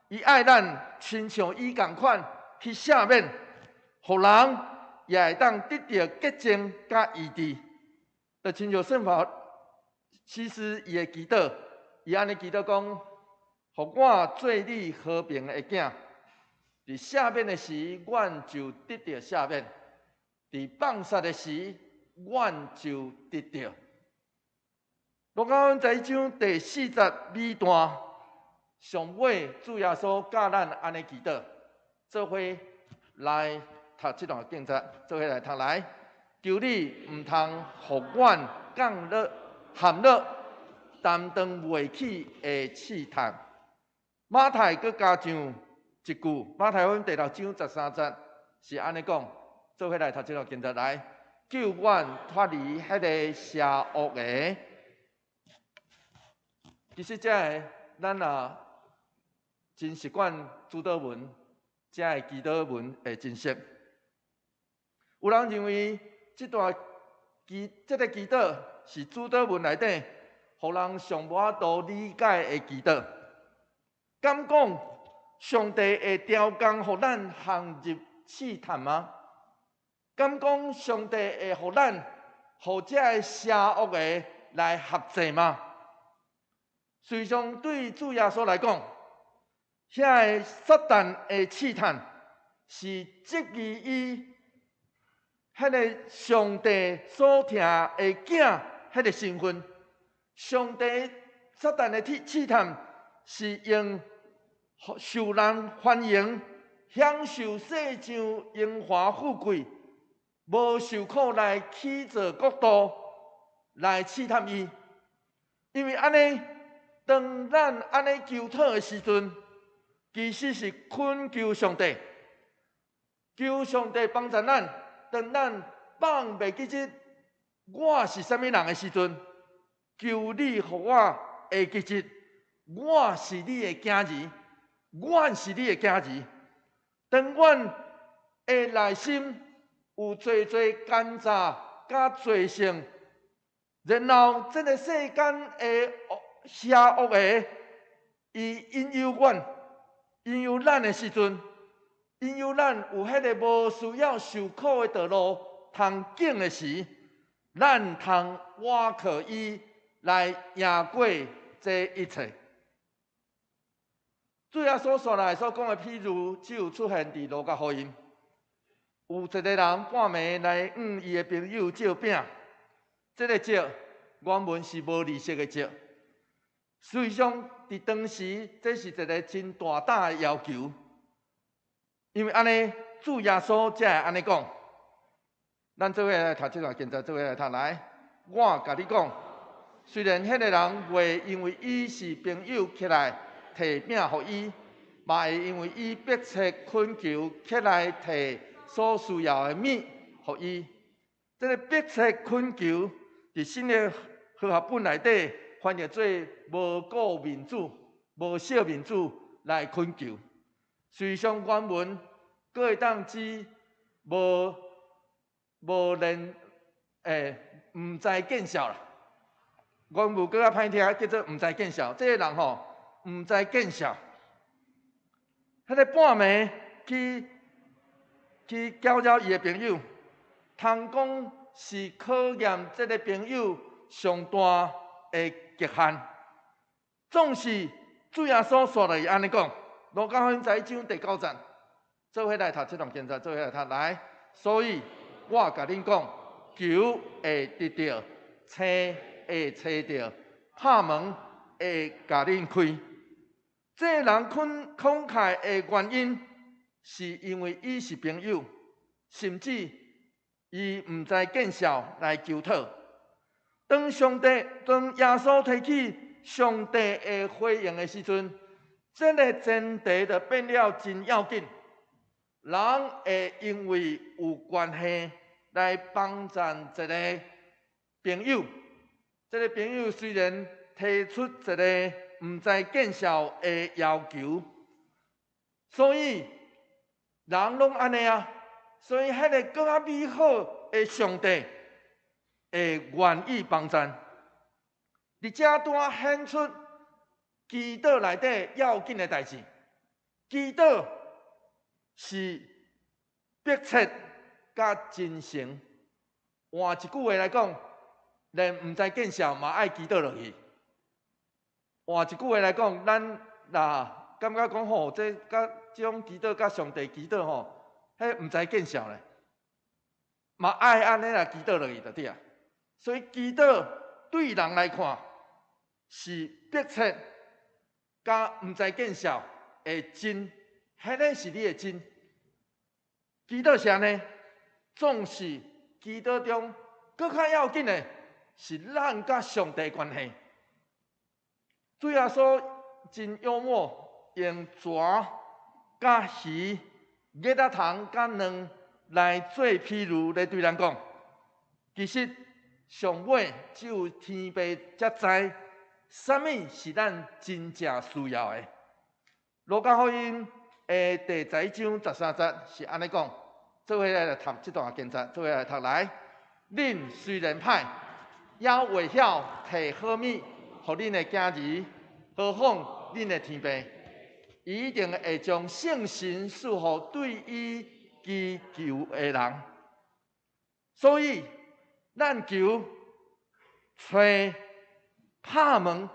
Speaker 1: 伊愛咱親像伊仝款去赦免，予人也會當得著潔淨佮醫治。就親像聖法西斯伊的祈禱，伊按呢祈禱講：予我做你和平的囝，佇赦免的時，阮就得著赦免。佇放殺的時，阮就得著。路加福音十一章第四節尾段，上尾主耶穌教咱按呢祈禱，做伙來讀這段經節，做伙來讀來，求你毋通予阮降落陷落擔當袂起的試探。馬太閣加上一句，馬太福音第六章13節是按呢講。做伙來讀這段經節來，救阮脫離彼个邪惡的。其實這个咱若真習慣主禱文，這个祈禱文會真熟。有人認為這段祈這个祈禱是主禱文內底，予人上無法度理解的祈禱。敢講上帝會刁工予咱陷入試探嗎？敢講上帝會予咱予這个邪惡的來轄制嗎？實際上對主耶穌來講，遐个撒旦的試探是質疑伊彼个上帝所疼的囝彼个身份。上帝撒旦的試探是用受人歡迎、享受世上榮華富貴、無受苦來起造國度來試探伊。因為按呢，當咱按呢求討的時陣，其實是懇求上帝，求上帝幫助咱。當咱放袂記得我是啥物人的時陣，求你予我會記得，我是你的囝兒，阮是你的囝兒。當阮的內心有濟濟奸詐佮罪性，然後這个世間的邪惡的，伊引誘阮，引誘咱的時陣，引誘咱有彼个無需要受苦的道路通揀的時，咱通倚靠伊來贏過這一切。主耶穌紲來所講的譬喻，只有出現佇路加福音。有一个人半暝來向伊的朋友借餅，這个借原文是無利息的借。事實上，佇當時這是一个真大膽的要求，因為按呢，主耶穌才會按呢講。咱做伙來讀這段經節，做伙來讀來。我共你講，雖然彼个人袂因為伊是朋友起來提餅予伊，嘛會因為伊迫切懇求起來提所需要的物予伊。這个迫切懇求，佇新的和合本內底翻譯做無顧面子、無惜面子來懇求。事實上原文閣會當指無無連毋知見笑啦。原文閣較歹聽，叫做毋知見笑。這个人吼，毋知見笑。彼个半暝去攪擾伊的朋友，通講是考驗這个朋友上大的極限。總是主耶穌紲落去按呢講，路加福音十一章第九節，做伙來讀這段經節，做伙來讀來。所以我共恁講，求會得著，揣會揣著，拍門會共恁開。這个人慷慨的原因，是因為伊是朋友，甚至伊毋知見笑來求討。當上帝、當耶穌提起上帝的回應的時陣，這个前提就變了真要緊。人會因為有關係來幫贊一个朋友，這个朋友雖然提出一个毋知見笑的要求，所以人攏按呢啊，所以彼个閣較美好的上帝會願意幫贊。佇遮拄仔顯出祈禱內底要緊的代誌，祈禱是迫切佮真誠。換一句話來講，連毋知見笑嘛愛祈禱落去。換一句話來講，咱若感覺講吼，這佮這種祈禱佮上帝祈禱吼，彼毋知見笑咧，嘛愛按呢來祈禱落去就對啊。所以祈禱對人來看是迫切，佮毋知見笑的真，彼个是你的真。祈禱是按呢，總是祈禱中閣較要緊的是咱佮上帝關係。主耶穌真幽默，用蛇佮魚、月仔蟲佮卵來做譬喻來對咱講。其實上尾只有天父才知，啥物是咱真正需要的。路加福音的第十一章十三節是按呢講，做伙來讀這段經節，做伙來讀來。恁雖然歹，猶會曉提好物予恁的囝兒，何況恁的天父，伊一定會將聖神賜予對伊祈求的人。所以，咱求、揣、拍門，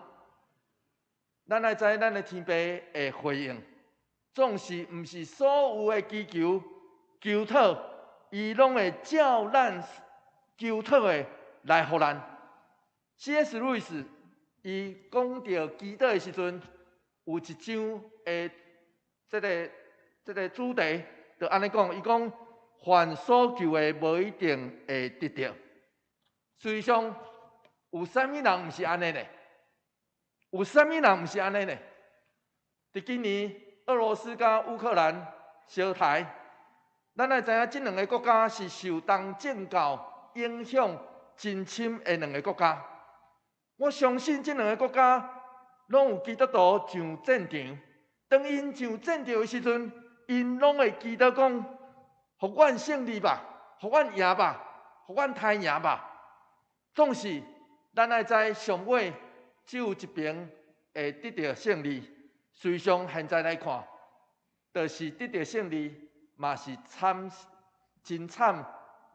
Speaker 1: 咱愛知咱的天父會回應。總是毋是所有的祈求、求討，伊攏會照咱求討的來予咱。C.S. 路易斯伊伊講著祈禱的時陣，有一章的這個主題，就按呢講，伊講凡所求的無一定會得著。事實上，有啥物人毋是按呢呢？有啥物人毋是按呢呢？佇今年俄羅斯佮烏克蘭相刣，咱愛知影，這兩个國家是受東正教影響真深的兩个國家。我相信這兩个國家攏有基督徒上戰場。當𪜶上戰場的時陣，𪜶攏會祈禱講：予阮勝利吧，予阮贏吧，予阮刣贏吧。總是咱愛知，上尾只有一邊會得著勝利。事實上，現在來看，就是得著勝利，嘛是慘，真慘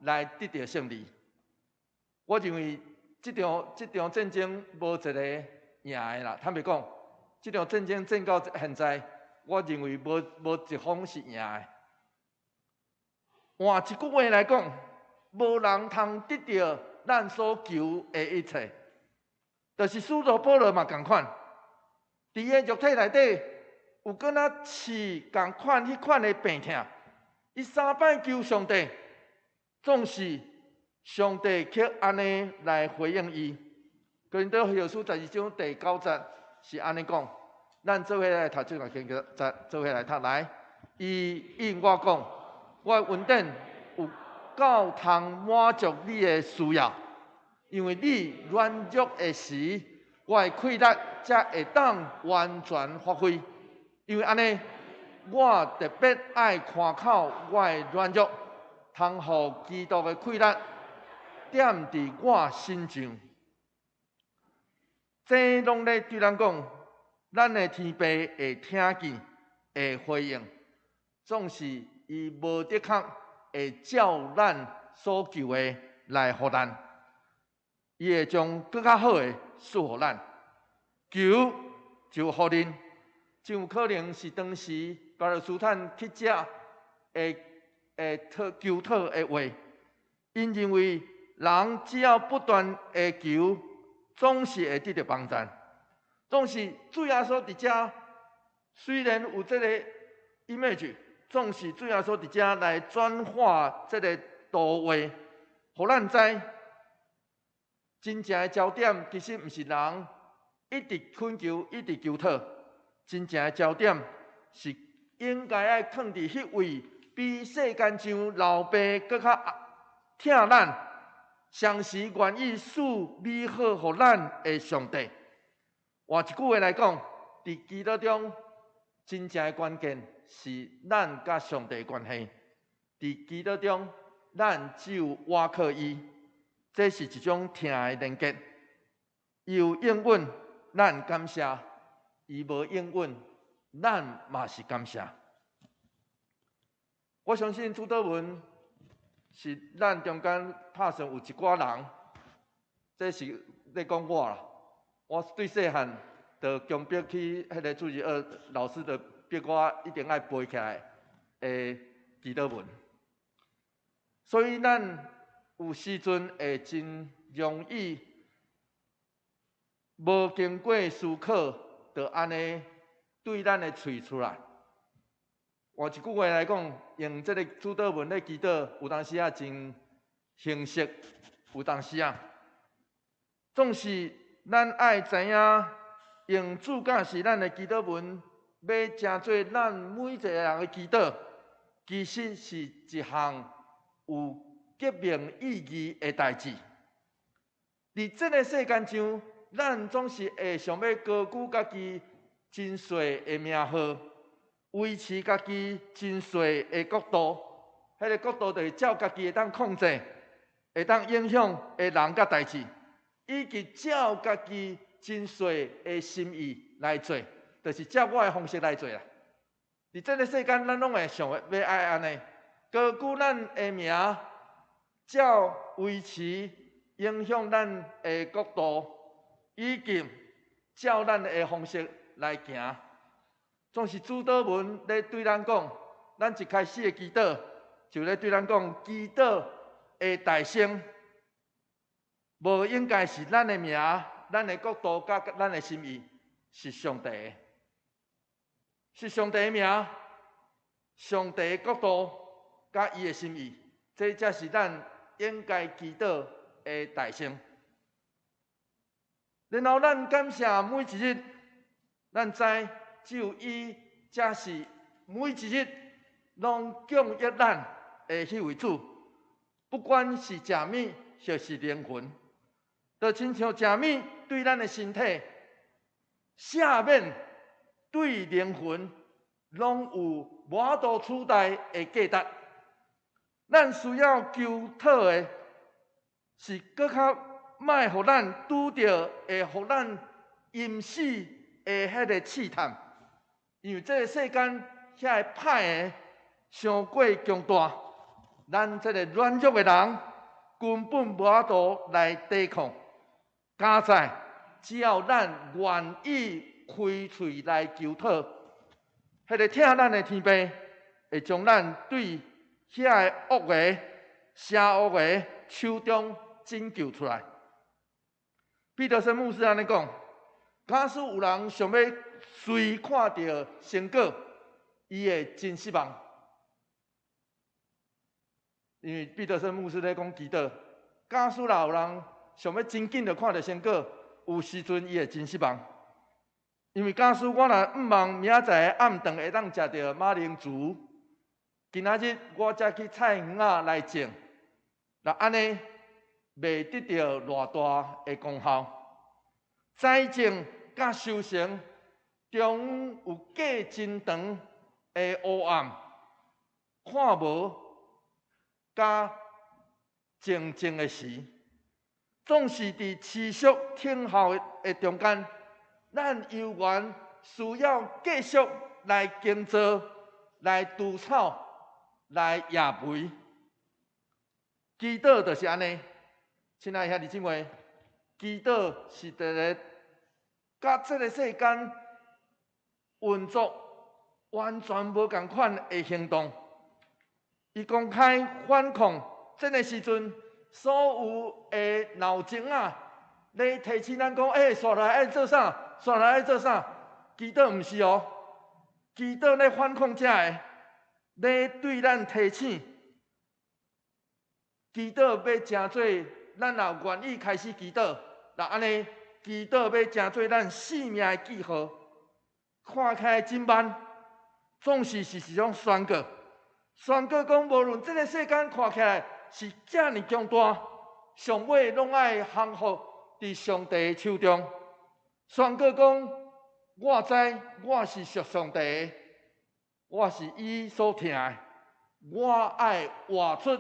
Speaker 1: 來得著勝利。我認為這場戰爭無一个贏的啦。坦白講，這場戰爭戰到現在，我認為無一方是贏的。換一句話來講，無人通得著咱所求的一切。就是使徒保羅嘛仝款，佇伊的肉體內底有敢若刺仝款彼款的病痛，伊三擺求上帝，總是上帝卻按呢來回應伊。哥林多後書12章第9節是按呢講，咱做伙來讀這段經節，做伙來讀來。伊應我講，我的恩典有夠通滿足你的需要，因為你軟弱的時，我的氣力才會當完全發揮。因為按呢，我特別愛誇口我的軟弱，通予基督的氣力踮佇我身上。這攏咧對咱講，咱的天父會聽見，會回應，總是伊無的確會照咱所求的來予咱，伊會將閣較好的賜予咱。求就予恁，真有可能是當時巴勒斯坦乞食會會討求討的話。𪜶認為人只要不斷的求，總是會得著幫助。總是主耶穌佇遮，雖然有這个 image，總是主耶穌佇遮來轉化這个圖畫，予咱知真正的焦點其實毋是人一直懇求、一直求討，真正的焦點是應該愛囥佇彼位比世間上老爸閣較疼咱，常時願意賜美好予咱的上帝。換一句話來講，佇祈禱中，真正的關鍵是咱佮上帝的關係。佇祈禱中，咱只有倚靠伊，這是一種疼的連結。伊有應允，咱感謝；伊無應允，咱嘛是感謝。我相信主禱文是咱中間拍算有一寡人，這是咧講我啦。我對細漢就強迫去彼个主日學老師就逼我一定愛背起來的祈禱文。所以咱有時陣會真容易無經過思考，就按呢對咱的喙出來。換一句話來講，用這个主禱文咧祈禱，有當時仔真形式，有當時仔，總是咱愛知影，用主教示咱的祈禱文，欲成做咱每一个人的祈禱，其實是一項有革命意義的代誌。佇這个世間上，咱總是會想欲高舉家己真細的名號，維持家己真細的國度。彼个國度就是照家己會當控制、會當影響的人佮代誌，以及照家己真細的心意來做，就是照我的方式來做啦。佇這个世間，咱攏會想欲愛按呢，高舉咱的名，照維持影響咱的國度，以及照咱的方式來行。總是主禱文咧對咱講，咱一開始的祈禱就咧對咱講，祈禱的大聲，無應該是咱的名，咱的國度佮咱的心意是上帝的，是上帝的名，上帝的國度佮伊的心意，這才是咱應該祈禱的代先。然後咱感謝每一日，咱知只有伊才是每一日攏供應咱的彼位主，不管是食物或是靈魂，就親像食物對咱的身體，赦免對靈魂攏有無法度取代的價值。咱需要求討的是閣較莫予咱拄著會予咱淹死的彼个試探，因為這个世間遐个歹的傷過強大，咱這个軟弱的人根本無法度來抵抗。佳哉，只要咱願意開喙來求討，彼个疼咱的天父會將咱對遐个惡的、邪惡的手中拯救出來。彼得森牧師按呢講：假使有人想欲隨看著成果，伊會真失望。因為彼得森牧師咧講祈禱，假使若有人想欲真緊就看著成果，有時陣伊會真失望。因為假使我若向望明仔載暗頓會當食著馬鈴薯，今仔日我才去菜園仔來種，若按呢袂得著偌大的功效。栽種佮收成中有隔真長的黑暗，看無佮靜靜的時，總是佇持續等候的中間，咱猶原需要繼續來耕作、來除草、來掖肥。祈禱就是按呢，親愛兄弟姊妹，祈禱是佇咧佮這个世間運作完全無仝款的行動。伊公開反抗，這个時陣，所有的鬧鐘仔咧提醒咱講：欸，紲來愛做啥？紲來愛做啥？祈禱毋是哦，祈禱咧反抗這个，咧對咱提醒。祈禱欲成做，咱若願意開始祈禱，若按呢，祈禱欲成做咱性命的記號。看起來真慢，總是一種宣告。宣告講，無論這个世間看起來是遮爾強大，上尾攏愛降服佇上帝的手中。宣告講，我知我是屬上帝的，我是伊所疼的，我愛活出、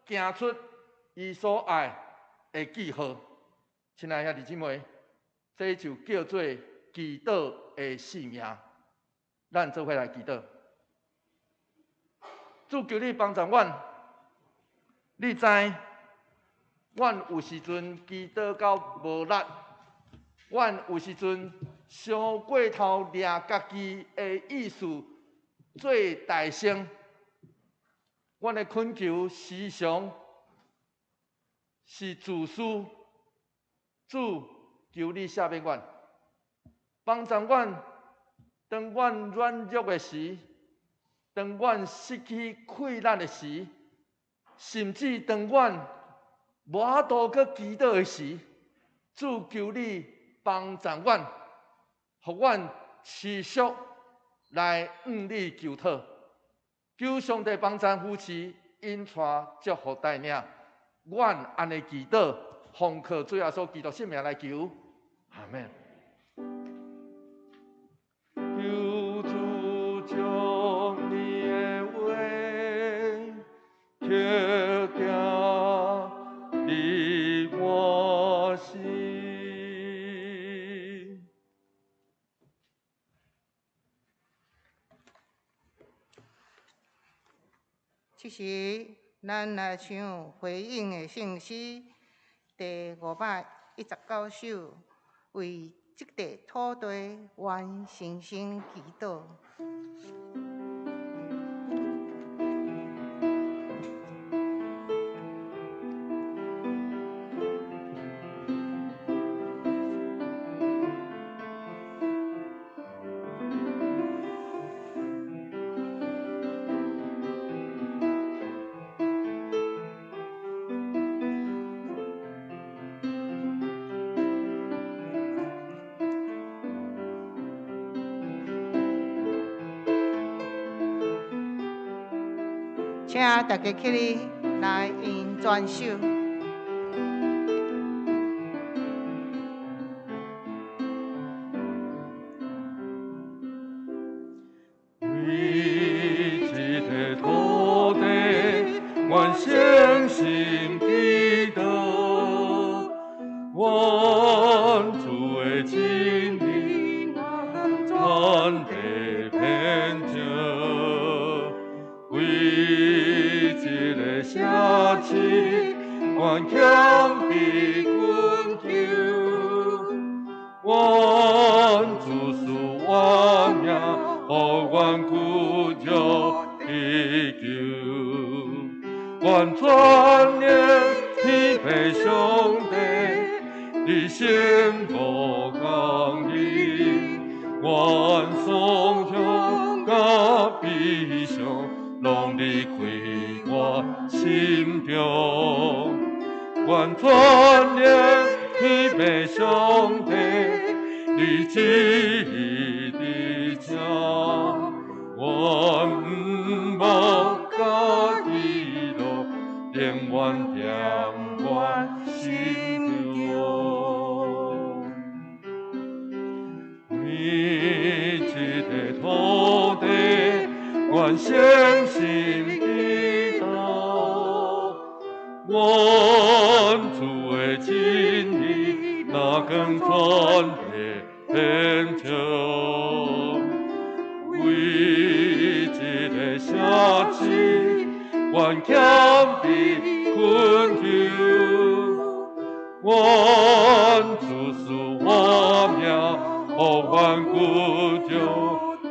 Speaker 1: 行出伊所愛的記號。親愛兄弟姊妹，這就叫做祈禱的性命。咱做伙來祈禱。主求你幫助阮，你知阮有時陣祈禱到無力，阮有時陣傷過頭掠家己的意思做代先，阮的懇求時常是自私。主求你赦免阮，幫助阮，當阮軟弱的時，當阮失去氣力的時，甚至當阮無法度閣祈禱的時，主求你幫助阮，予阮持續來向你求討。求上帝幫贊扶持，引帶祝福帶領，阮按呢祈禱，奉靠主耶穌基督聖名來求，阿們。
Speaker 2: 求主將你的話刻釘佇我心。
Speaker 3: 這時，咱來唱回應的聖詩第519首，為這塊土地願誠心祈禱。請大家起立來用轉手。
Speaker 2: 為這個土地，願誠心祈禱，願主的真理傳遞遍照，為這個城市，願謙卑懇求，願主賜活命，予阮得著祈求，願全能天父上帝，你宣告公義，願酸痛佮悲傷，攏離開我心中。願全能天父上帝，你旨意佇這，願毋忘佮喜樂，永遠踮我心中。為這個土地，願誠心祈禱，願主的真理，若敢傳遞遍照，為這個城市，願謙卑懇求，願主賜活命，予阮得著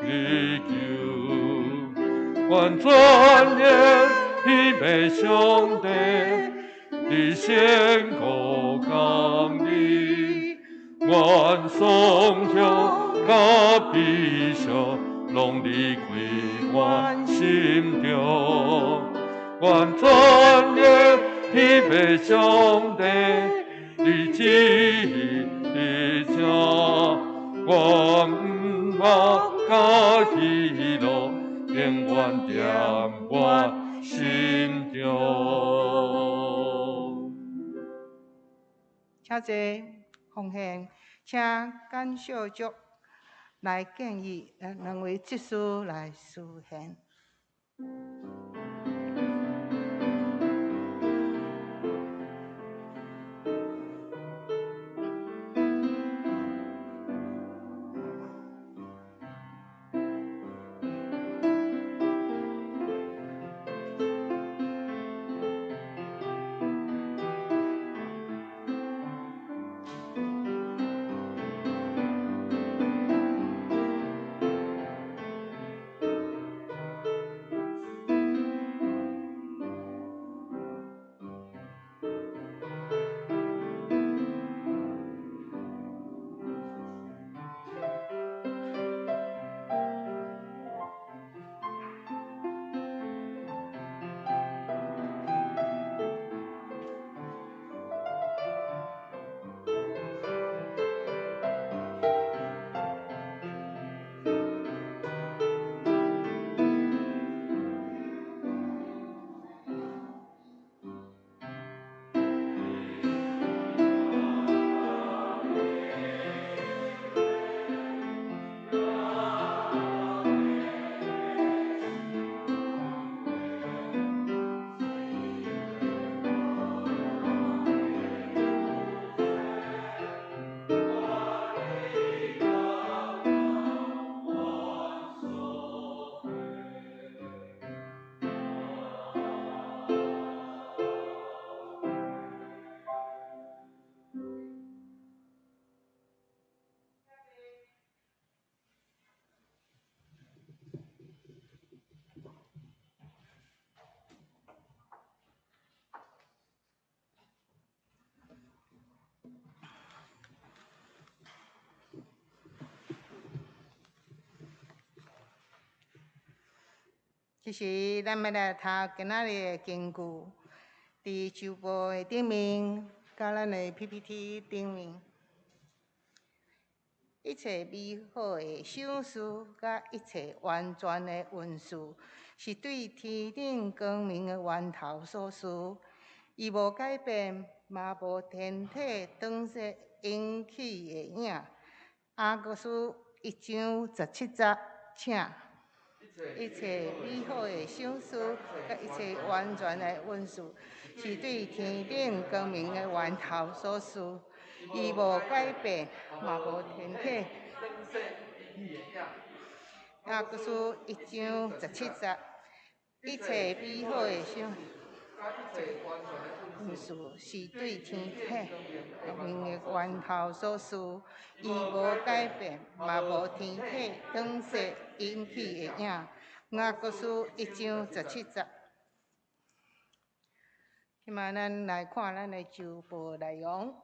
Speaker 2: 祈求，願全能天父上帝，你宣告公義，願酸痛佮悲傷，攏離開我心中。願全能天父上帝，你旨意佇這，願毋忘佮喜樂，永遠踮我心中。
Speaker 3: 請坐奉獻，請感謝主來建議兩位執事來司獻。其實，咱欲來讀今仔日的經句，佇周報的頂面，佮咱的 PPT 頂面，一切美好的賞賜，佮一切完全的恩賜，是對天頂光明的源頭所賜。伊無改變，嘛無天體轉勢引起的影。雅各書1章17節，請一切美好的賞賜，佮一切完全的恩賜，是對天頂光明的源頭所賜。伊無改變，嘛無天體。雅各書1章17節，一切美好的賞恩賜，是對天頂光明的源頭所賜。伊無改變，嘛無天體轉勢引起的影。雅各書1章17節。這馬咱來看咱的週報內容。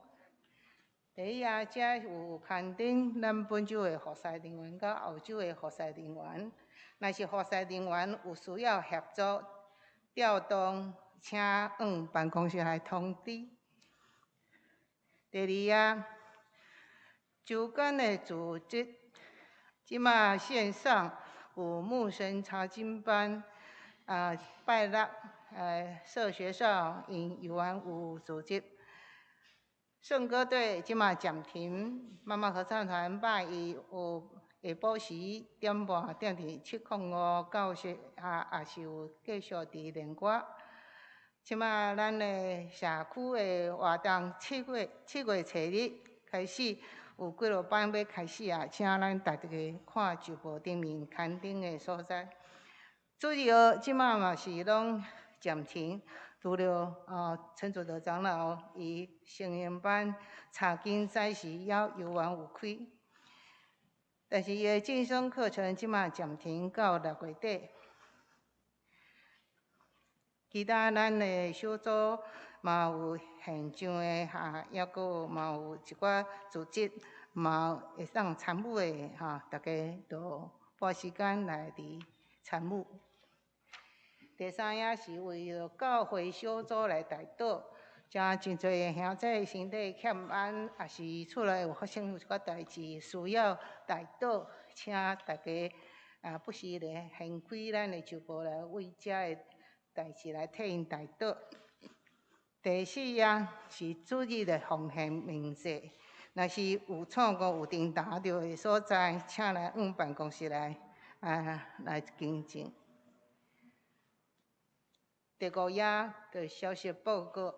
Speaker 3: 第一頁遮有刊登咱本週的服侍人員佮後週的服侍人員。若是服侍人員有需要協助調動，請往辦公室來通知。第二頁，週間的組織，這馬線上有牧神查經班，拜六，社學校𪜶猶原有組織。聖歌隊這馬暫停，媽媽合唱團拜一有下晡時點半踮佇705教室，也是有繼續佇練歌。這馬咱的社區的活動，7月7月初日開始有幾落班欲開始啊，請咱大家看週報頂面刊登的所在。主日學這馬嘛是攏暫停，除了陳祖德長老伊成人班查經早時猶猶原有開，但是伊的進修課程這馬暫停到6月底。其他咱的小組嘛有現場的哈，猶閣嘛有一寡組織嘛會當參與的哈，大家都撥時間來佇參與。第三頁是為著教會小組來代禱，誠真濟的兄弟身體欠安，抑是厝內有發生有一寡代誌需要代禱，請大家不時來掀開咱的週報來為遮的代誌來替𪜶代禱。第四頁是主日的奉獻明細，若是有錯誤有顛倒著的所在，請來往辦公室來更正。第五頁的消息報告，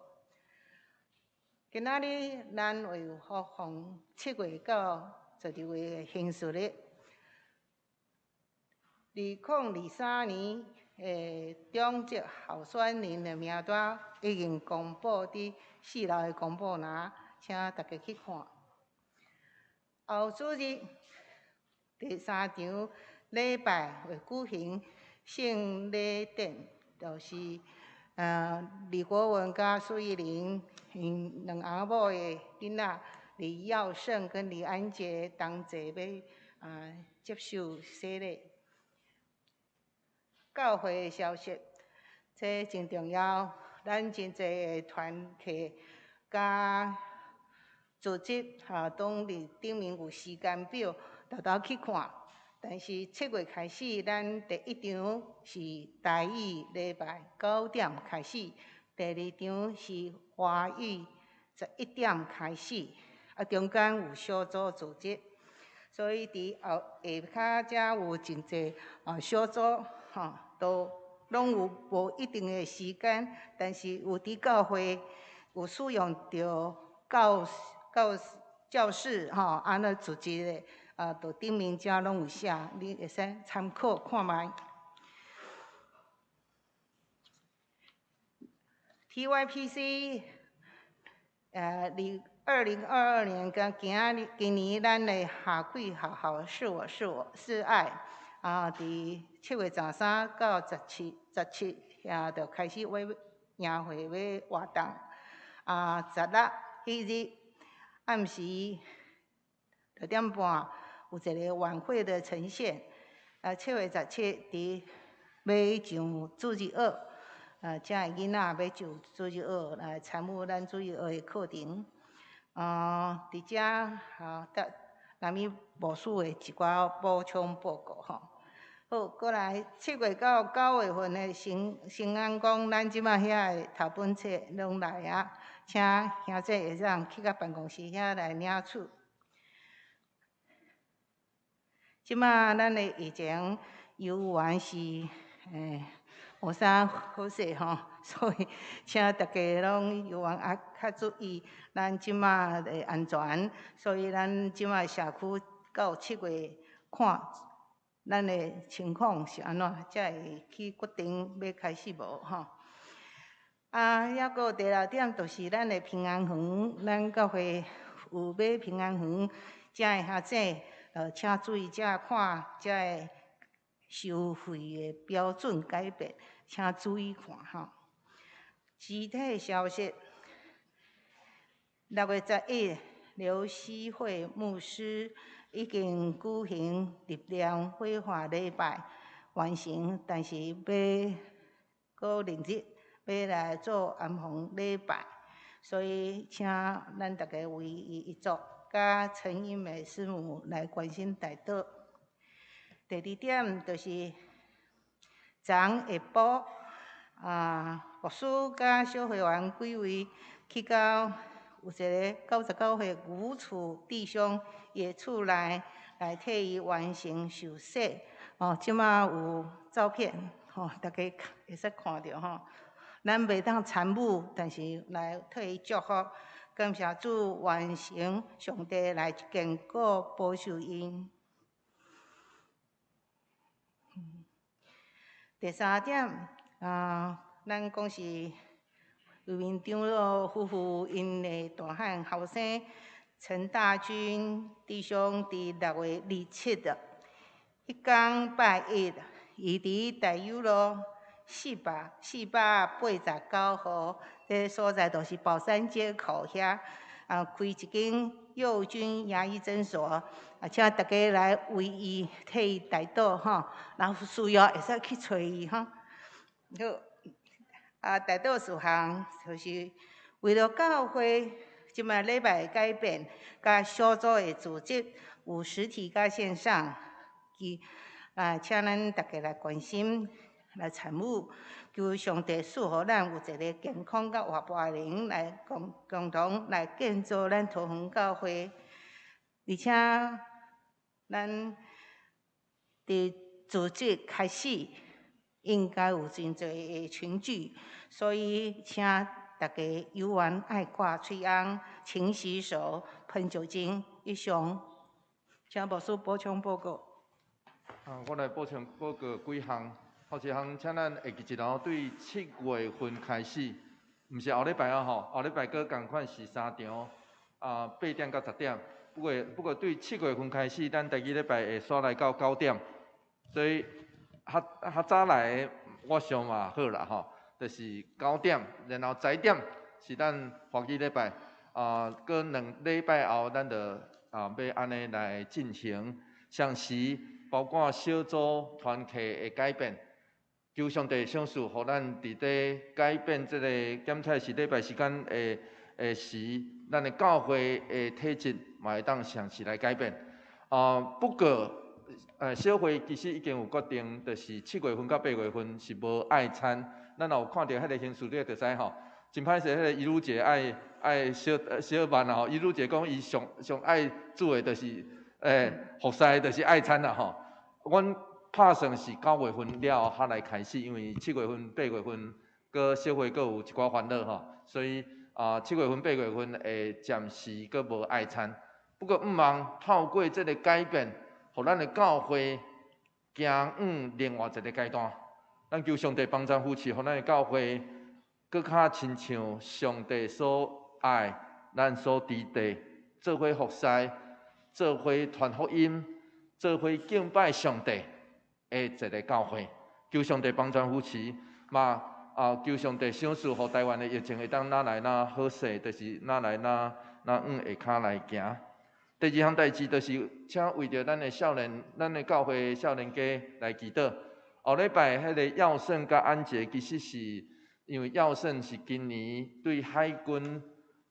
Speaker 3: 今仔日咱會有發放7月到12月的行事曆。2023年的中職候選人的名單已經公布佇四樓的公布欄，請大家去看。後主日第三場禮拜會舉行聖禮典，就是李國文佮蘇玉玲𪜶兩翁某的囡仔李耀勝跟李安杰同齊欲接受洗禮。教會的消息，這真重要。咱真濟的團體佮組織，攏佇頂面有時間表，沓沓去看。但是7月開始，咱第一場是台語禮拜9點開始，第二場是華語11點開始，中間有小組組織，所以佇後下跤遮有真濟小組都攏有無一定的時間，但是有佇教會有使用著教室按呢組織的。就頂面遮攏有寫，你會使參考看覓。TYPC，2022年佮今仔日今年咱的夏季學校是我是我是愛，佇7月13到17十七遐就開始欲營會欲活動，16彼日暗時6點半。有一個晚會的呈現，7月17佇欲上主日學，遮的囡仔欲上主日學來參與咱主日學的課程。佇遮，得南美牧師的一寡補充報告吼。好，過來7月到9月份的成安宮，咱這馬遐的頭本冊攏來啊，請兄姐會當去到辦公室遐來領取。這馬咱的疫情猶原是無啥好勢吼，所以請大家攏猶原愛較注意咱這馬的安全。所以咱這馬社區到七月看咱的情況是按怎，才會去決定欲開始無吼。啊，抑閣有第六點，就是咱的平安園，咱教會有買平安園，遮的兄姊，請注意遮看遮的收費的標準改變，請注意看吼。集體消息，6月11，劉熙慧牧師已經舉行入殮火化禮拜完成，但是欲閣另日欲來做安防禮拜，所以請咱大家為伊遺族佮陳英美師母來關心代禱。第二點就是昨下晡啊，牧師佮小會員幾位去到有一个99歲吳楚弟兄伊厝內來替伊完成受洗。哦，這馬有照片，吼，大家會使看著吼。咱袂當參與，但是來替伊祝福，感謝主完成上帝來堅固保守𪜶。第三點，啊，咱講是魏明長老夫婦𪜶的大漢後生陳大軍弟兄，佇6月27日，彼工拜一，伊佇大有路489號，這所在就是寶山街口遐，啊，開一間幼軍牙醫診所，啊，請大家來為伊替伊代禱吼，若有需要會使去揣伊吼。好，啊，代禱事項就是為了教會這擺禮拜的改變，佮小組的組織有實體佮線上，啊，請咱大家來關心，來參與，求上帝賜予咱有一个健康佮活潑的靈，來共同來建造咱桃園教會，而且咱佇組織開始應該有真濟的群聚，所以請大家猶原愛掛喙甕、勤洗手、噴酒精。以上，請牧師補充報告。
Speaker 1: 啊，我來補充報告幾項。頭一項，請咱會記一下，對7月份開始，毋是後禮拜啊吼，後禮拜閣仝款是三場，啊8點到10點。不過對七月份開始，咱第二禮拜會煞來到九點，所以較較早來的，我想嘛好啦吼，就是九點，然後10點是咱華語禮拜，啊，閣2禮拜後，咱就啊欲按呢來進行，相時包括小組團契的改變。求上帝賞賜，予咱佇咧改變這个檢測是禮拜時間的的時，咱的教會的體質嘛會當相時來改變。啊，不過，小會其實已經有決定，就是七月份到8月份是無愛餐。咱若有看著彼个行事曆就知吼，真歹勢，彼个伊女姐愛愛小小慢啊吼，伊女姐講伊上上愛煮的就是服侍就是愛餐啦吼。阮拍算是9月份了後才來開始，因為七月份、八月份閣小會閣有一寡煩惱吼，所以啊七月份、八月份會暫時閣無愛餐。不過毋望透過這个改變，予咱的教會行往另外一个階段。咱求上帝幫助扶持，予咱的教會閣較親像上帝所愛，咱所佇地做伙服侍，做伙傳福音，做伙敬拜上帝的一个教會。求上帝幫助扶持，嘛啊求上帝賞賜，予台灣的疫情會當愈來愈好勢，就是愈來愈愈往下跤來行。第二項代誌就是，請為著咱的少年，咱的教會少年家來祈禱。後禮拜彼个耀勝佮安杰，其實是因為耀勝是今年對海軍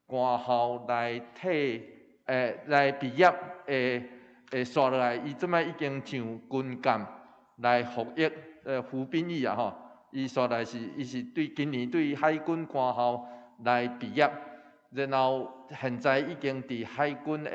Speaker 1: 官校來退，來畢業的，會煞落來，伊這擺已經上軍艦，來服役，服兵役啊吼。伊煞來是，伊是對今年對海軍官校來畢業，然後現在已經佇海軍的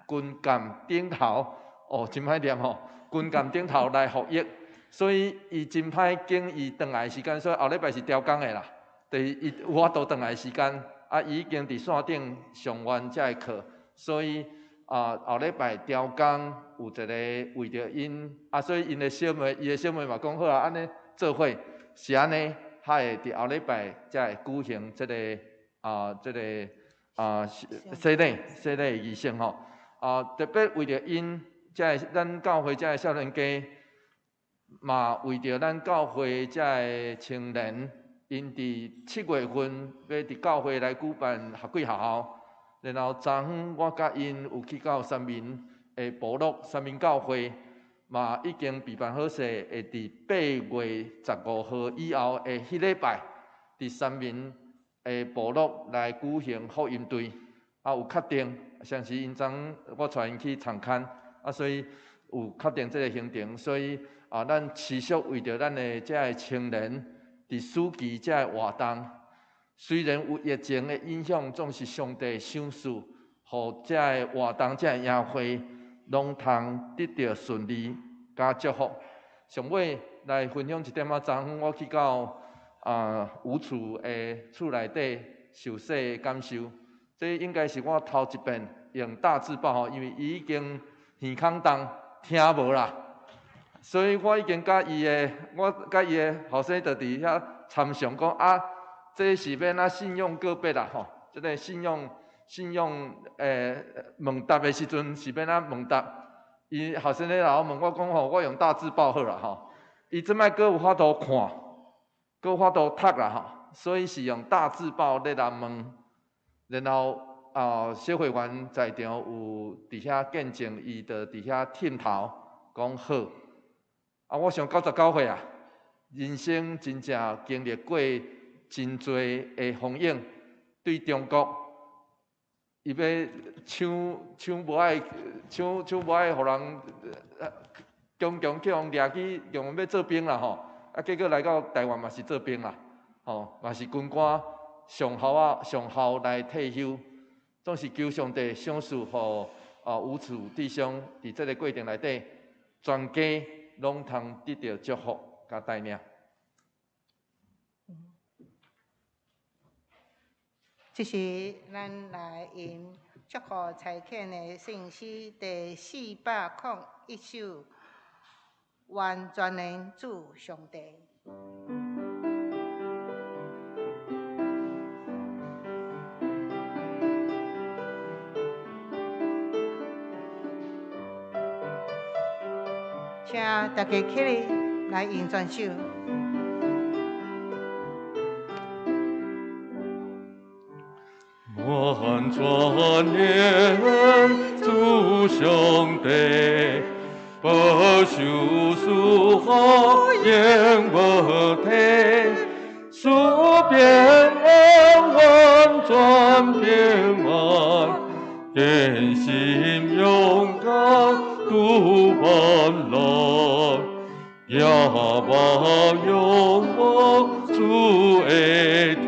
Speaker 1: 軍艦頂頭，哦，真歹念吼，軍艦頂頭來服役，所以伊真歹揀伊轉來時間，所以後禮拜是調工的啦。就是伊有法度轉來時間，啊，伊已經佇線頂上完這个課，所以啊，後禮拜調工有一个為著𪜶，啊，所以𪜶的小妹，伊的小妹嘛講好啊，按呢做伙是按呢，較會佇後禮拜才會舉行這个啊，這个啊洗禮儀式吼。啊，特別為著𪜶，這个咱教會這个少年家，嘛為著咱教會這个青年，𪜶佇7月份欲佇教會來舉辦學季學校，然後昨昏我佮𪜶有去到三民的部落三民教會，嘛已經備辦好勢，會佇8月15號以後的彼禮拜，佇三民的部落來舉行福音隊，啊有確定，上次𪜶昨昏我帶𪜶去參看，啊所以有確定這个行程，所以啊咱持續為著咱的這个青年，佇暑期這个活動，雖然有疫情的影響，總是上帝賞賜，予這个活動、這个營會攏通得著順利佮祝福。上尾來分享一點仔，昨昏我去到吳厝的厝內底受洗的感受，這應該是我頭一遍用大字報吼，因為伊已經耳孔重聽無啦，所以我已經佮伊的，我佮伊的後生就佇遐參詳講啊，這是欲按怎信仰告白啦吼，這个信仰問答的時陣是欲按怎問答？伊後生咧老問我講吼，我用大字報好啦吼，伊這擺閣有法度看，閣有法度讀啦吼，所以是用大字報咧來問，然後啊，小會員在場有佇遐見證，伊就佇遐點頭講好。啊，我想99歲啊，人生真正經歷過真濟的風雨，對中國，伊欲搶搶無愛搶搶無愛，予人強強去予掠去，用欲做兵啦吼。啊，結果來到台灣嘛是做兵啦，吼嘛是軍官上校啊，上校來退休，總是求上帝賞賜予啊吳楚弟兄佇這个過程內底，全家攏通得著祝福佮帶領。
Speaker 3: 這是咱來用祝福差遣的聖詩第401首，願全能主上帝。請大家起立來用全首。
Speaker 2: 願全能主上帝，保守賜福永無退，賜平安完全平安，堅心勇敢度患難，仰望仰望主的天。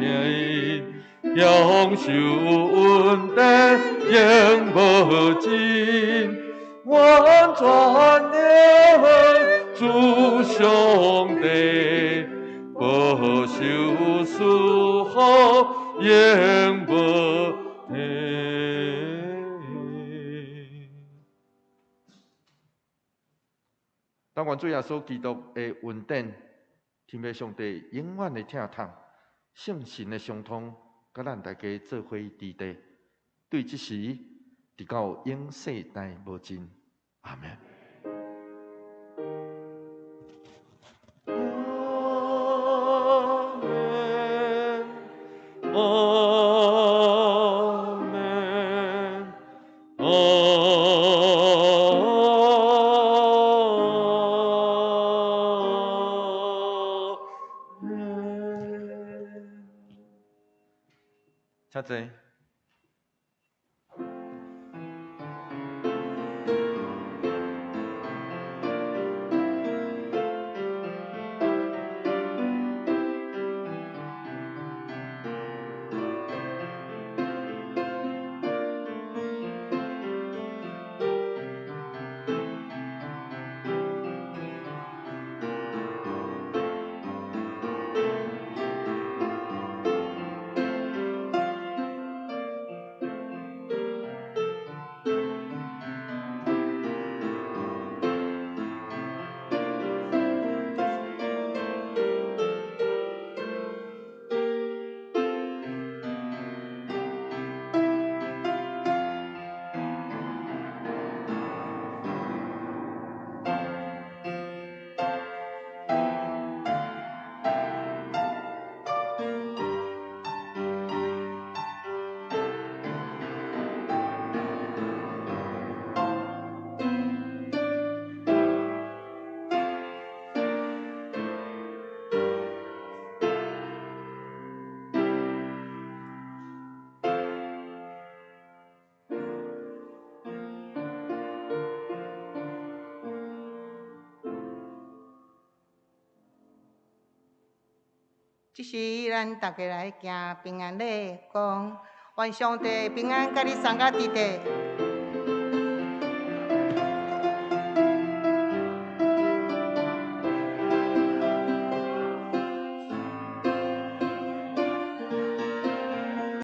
Speaker 2: 享受恩典永無盡，願全能主上帝，保守賜福永無退。
Speaker 1: 但願主耶穌基督的恩典，天父上帝永遠的疼痛，聖神的相通，佮咱大家做伙佇地，對這時，直到永世代無盡。阿們。
Speaker 2: 阿們，阿們，阿們。
Speaker 1: 請坐。
Speaker 3: 這時咱逐家來行平安禮，講願上帝平安佮你送到佇地。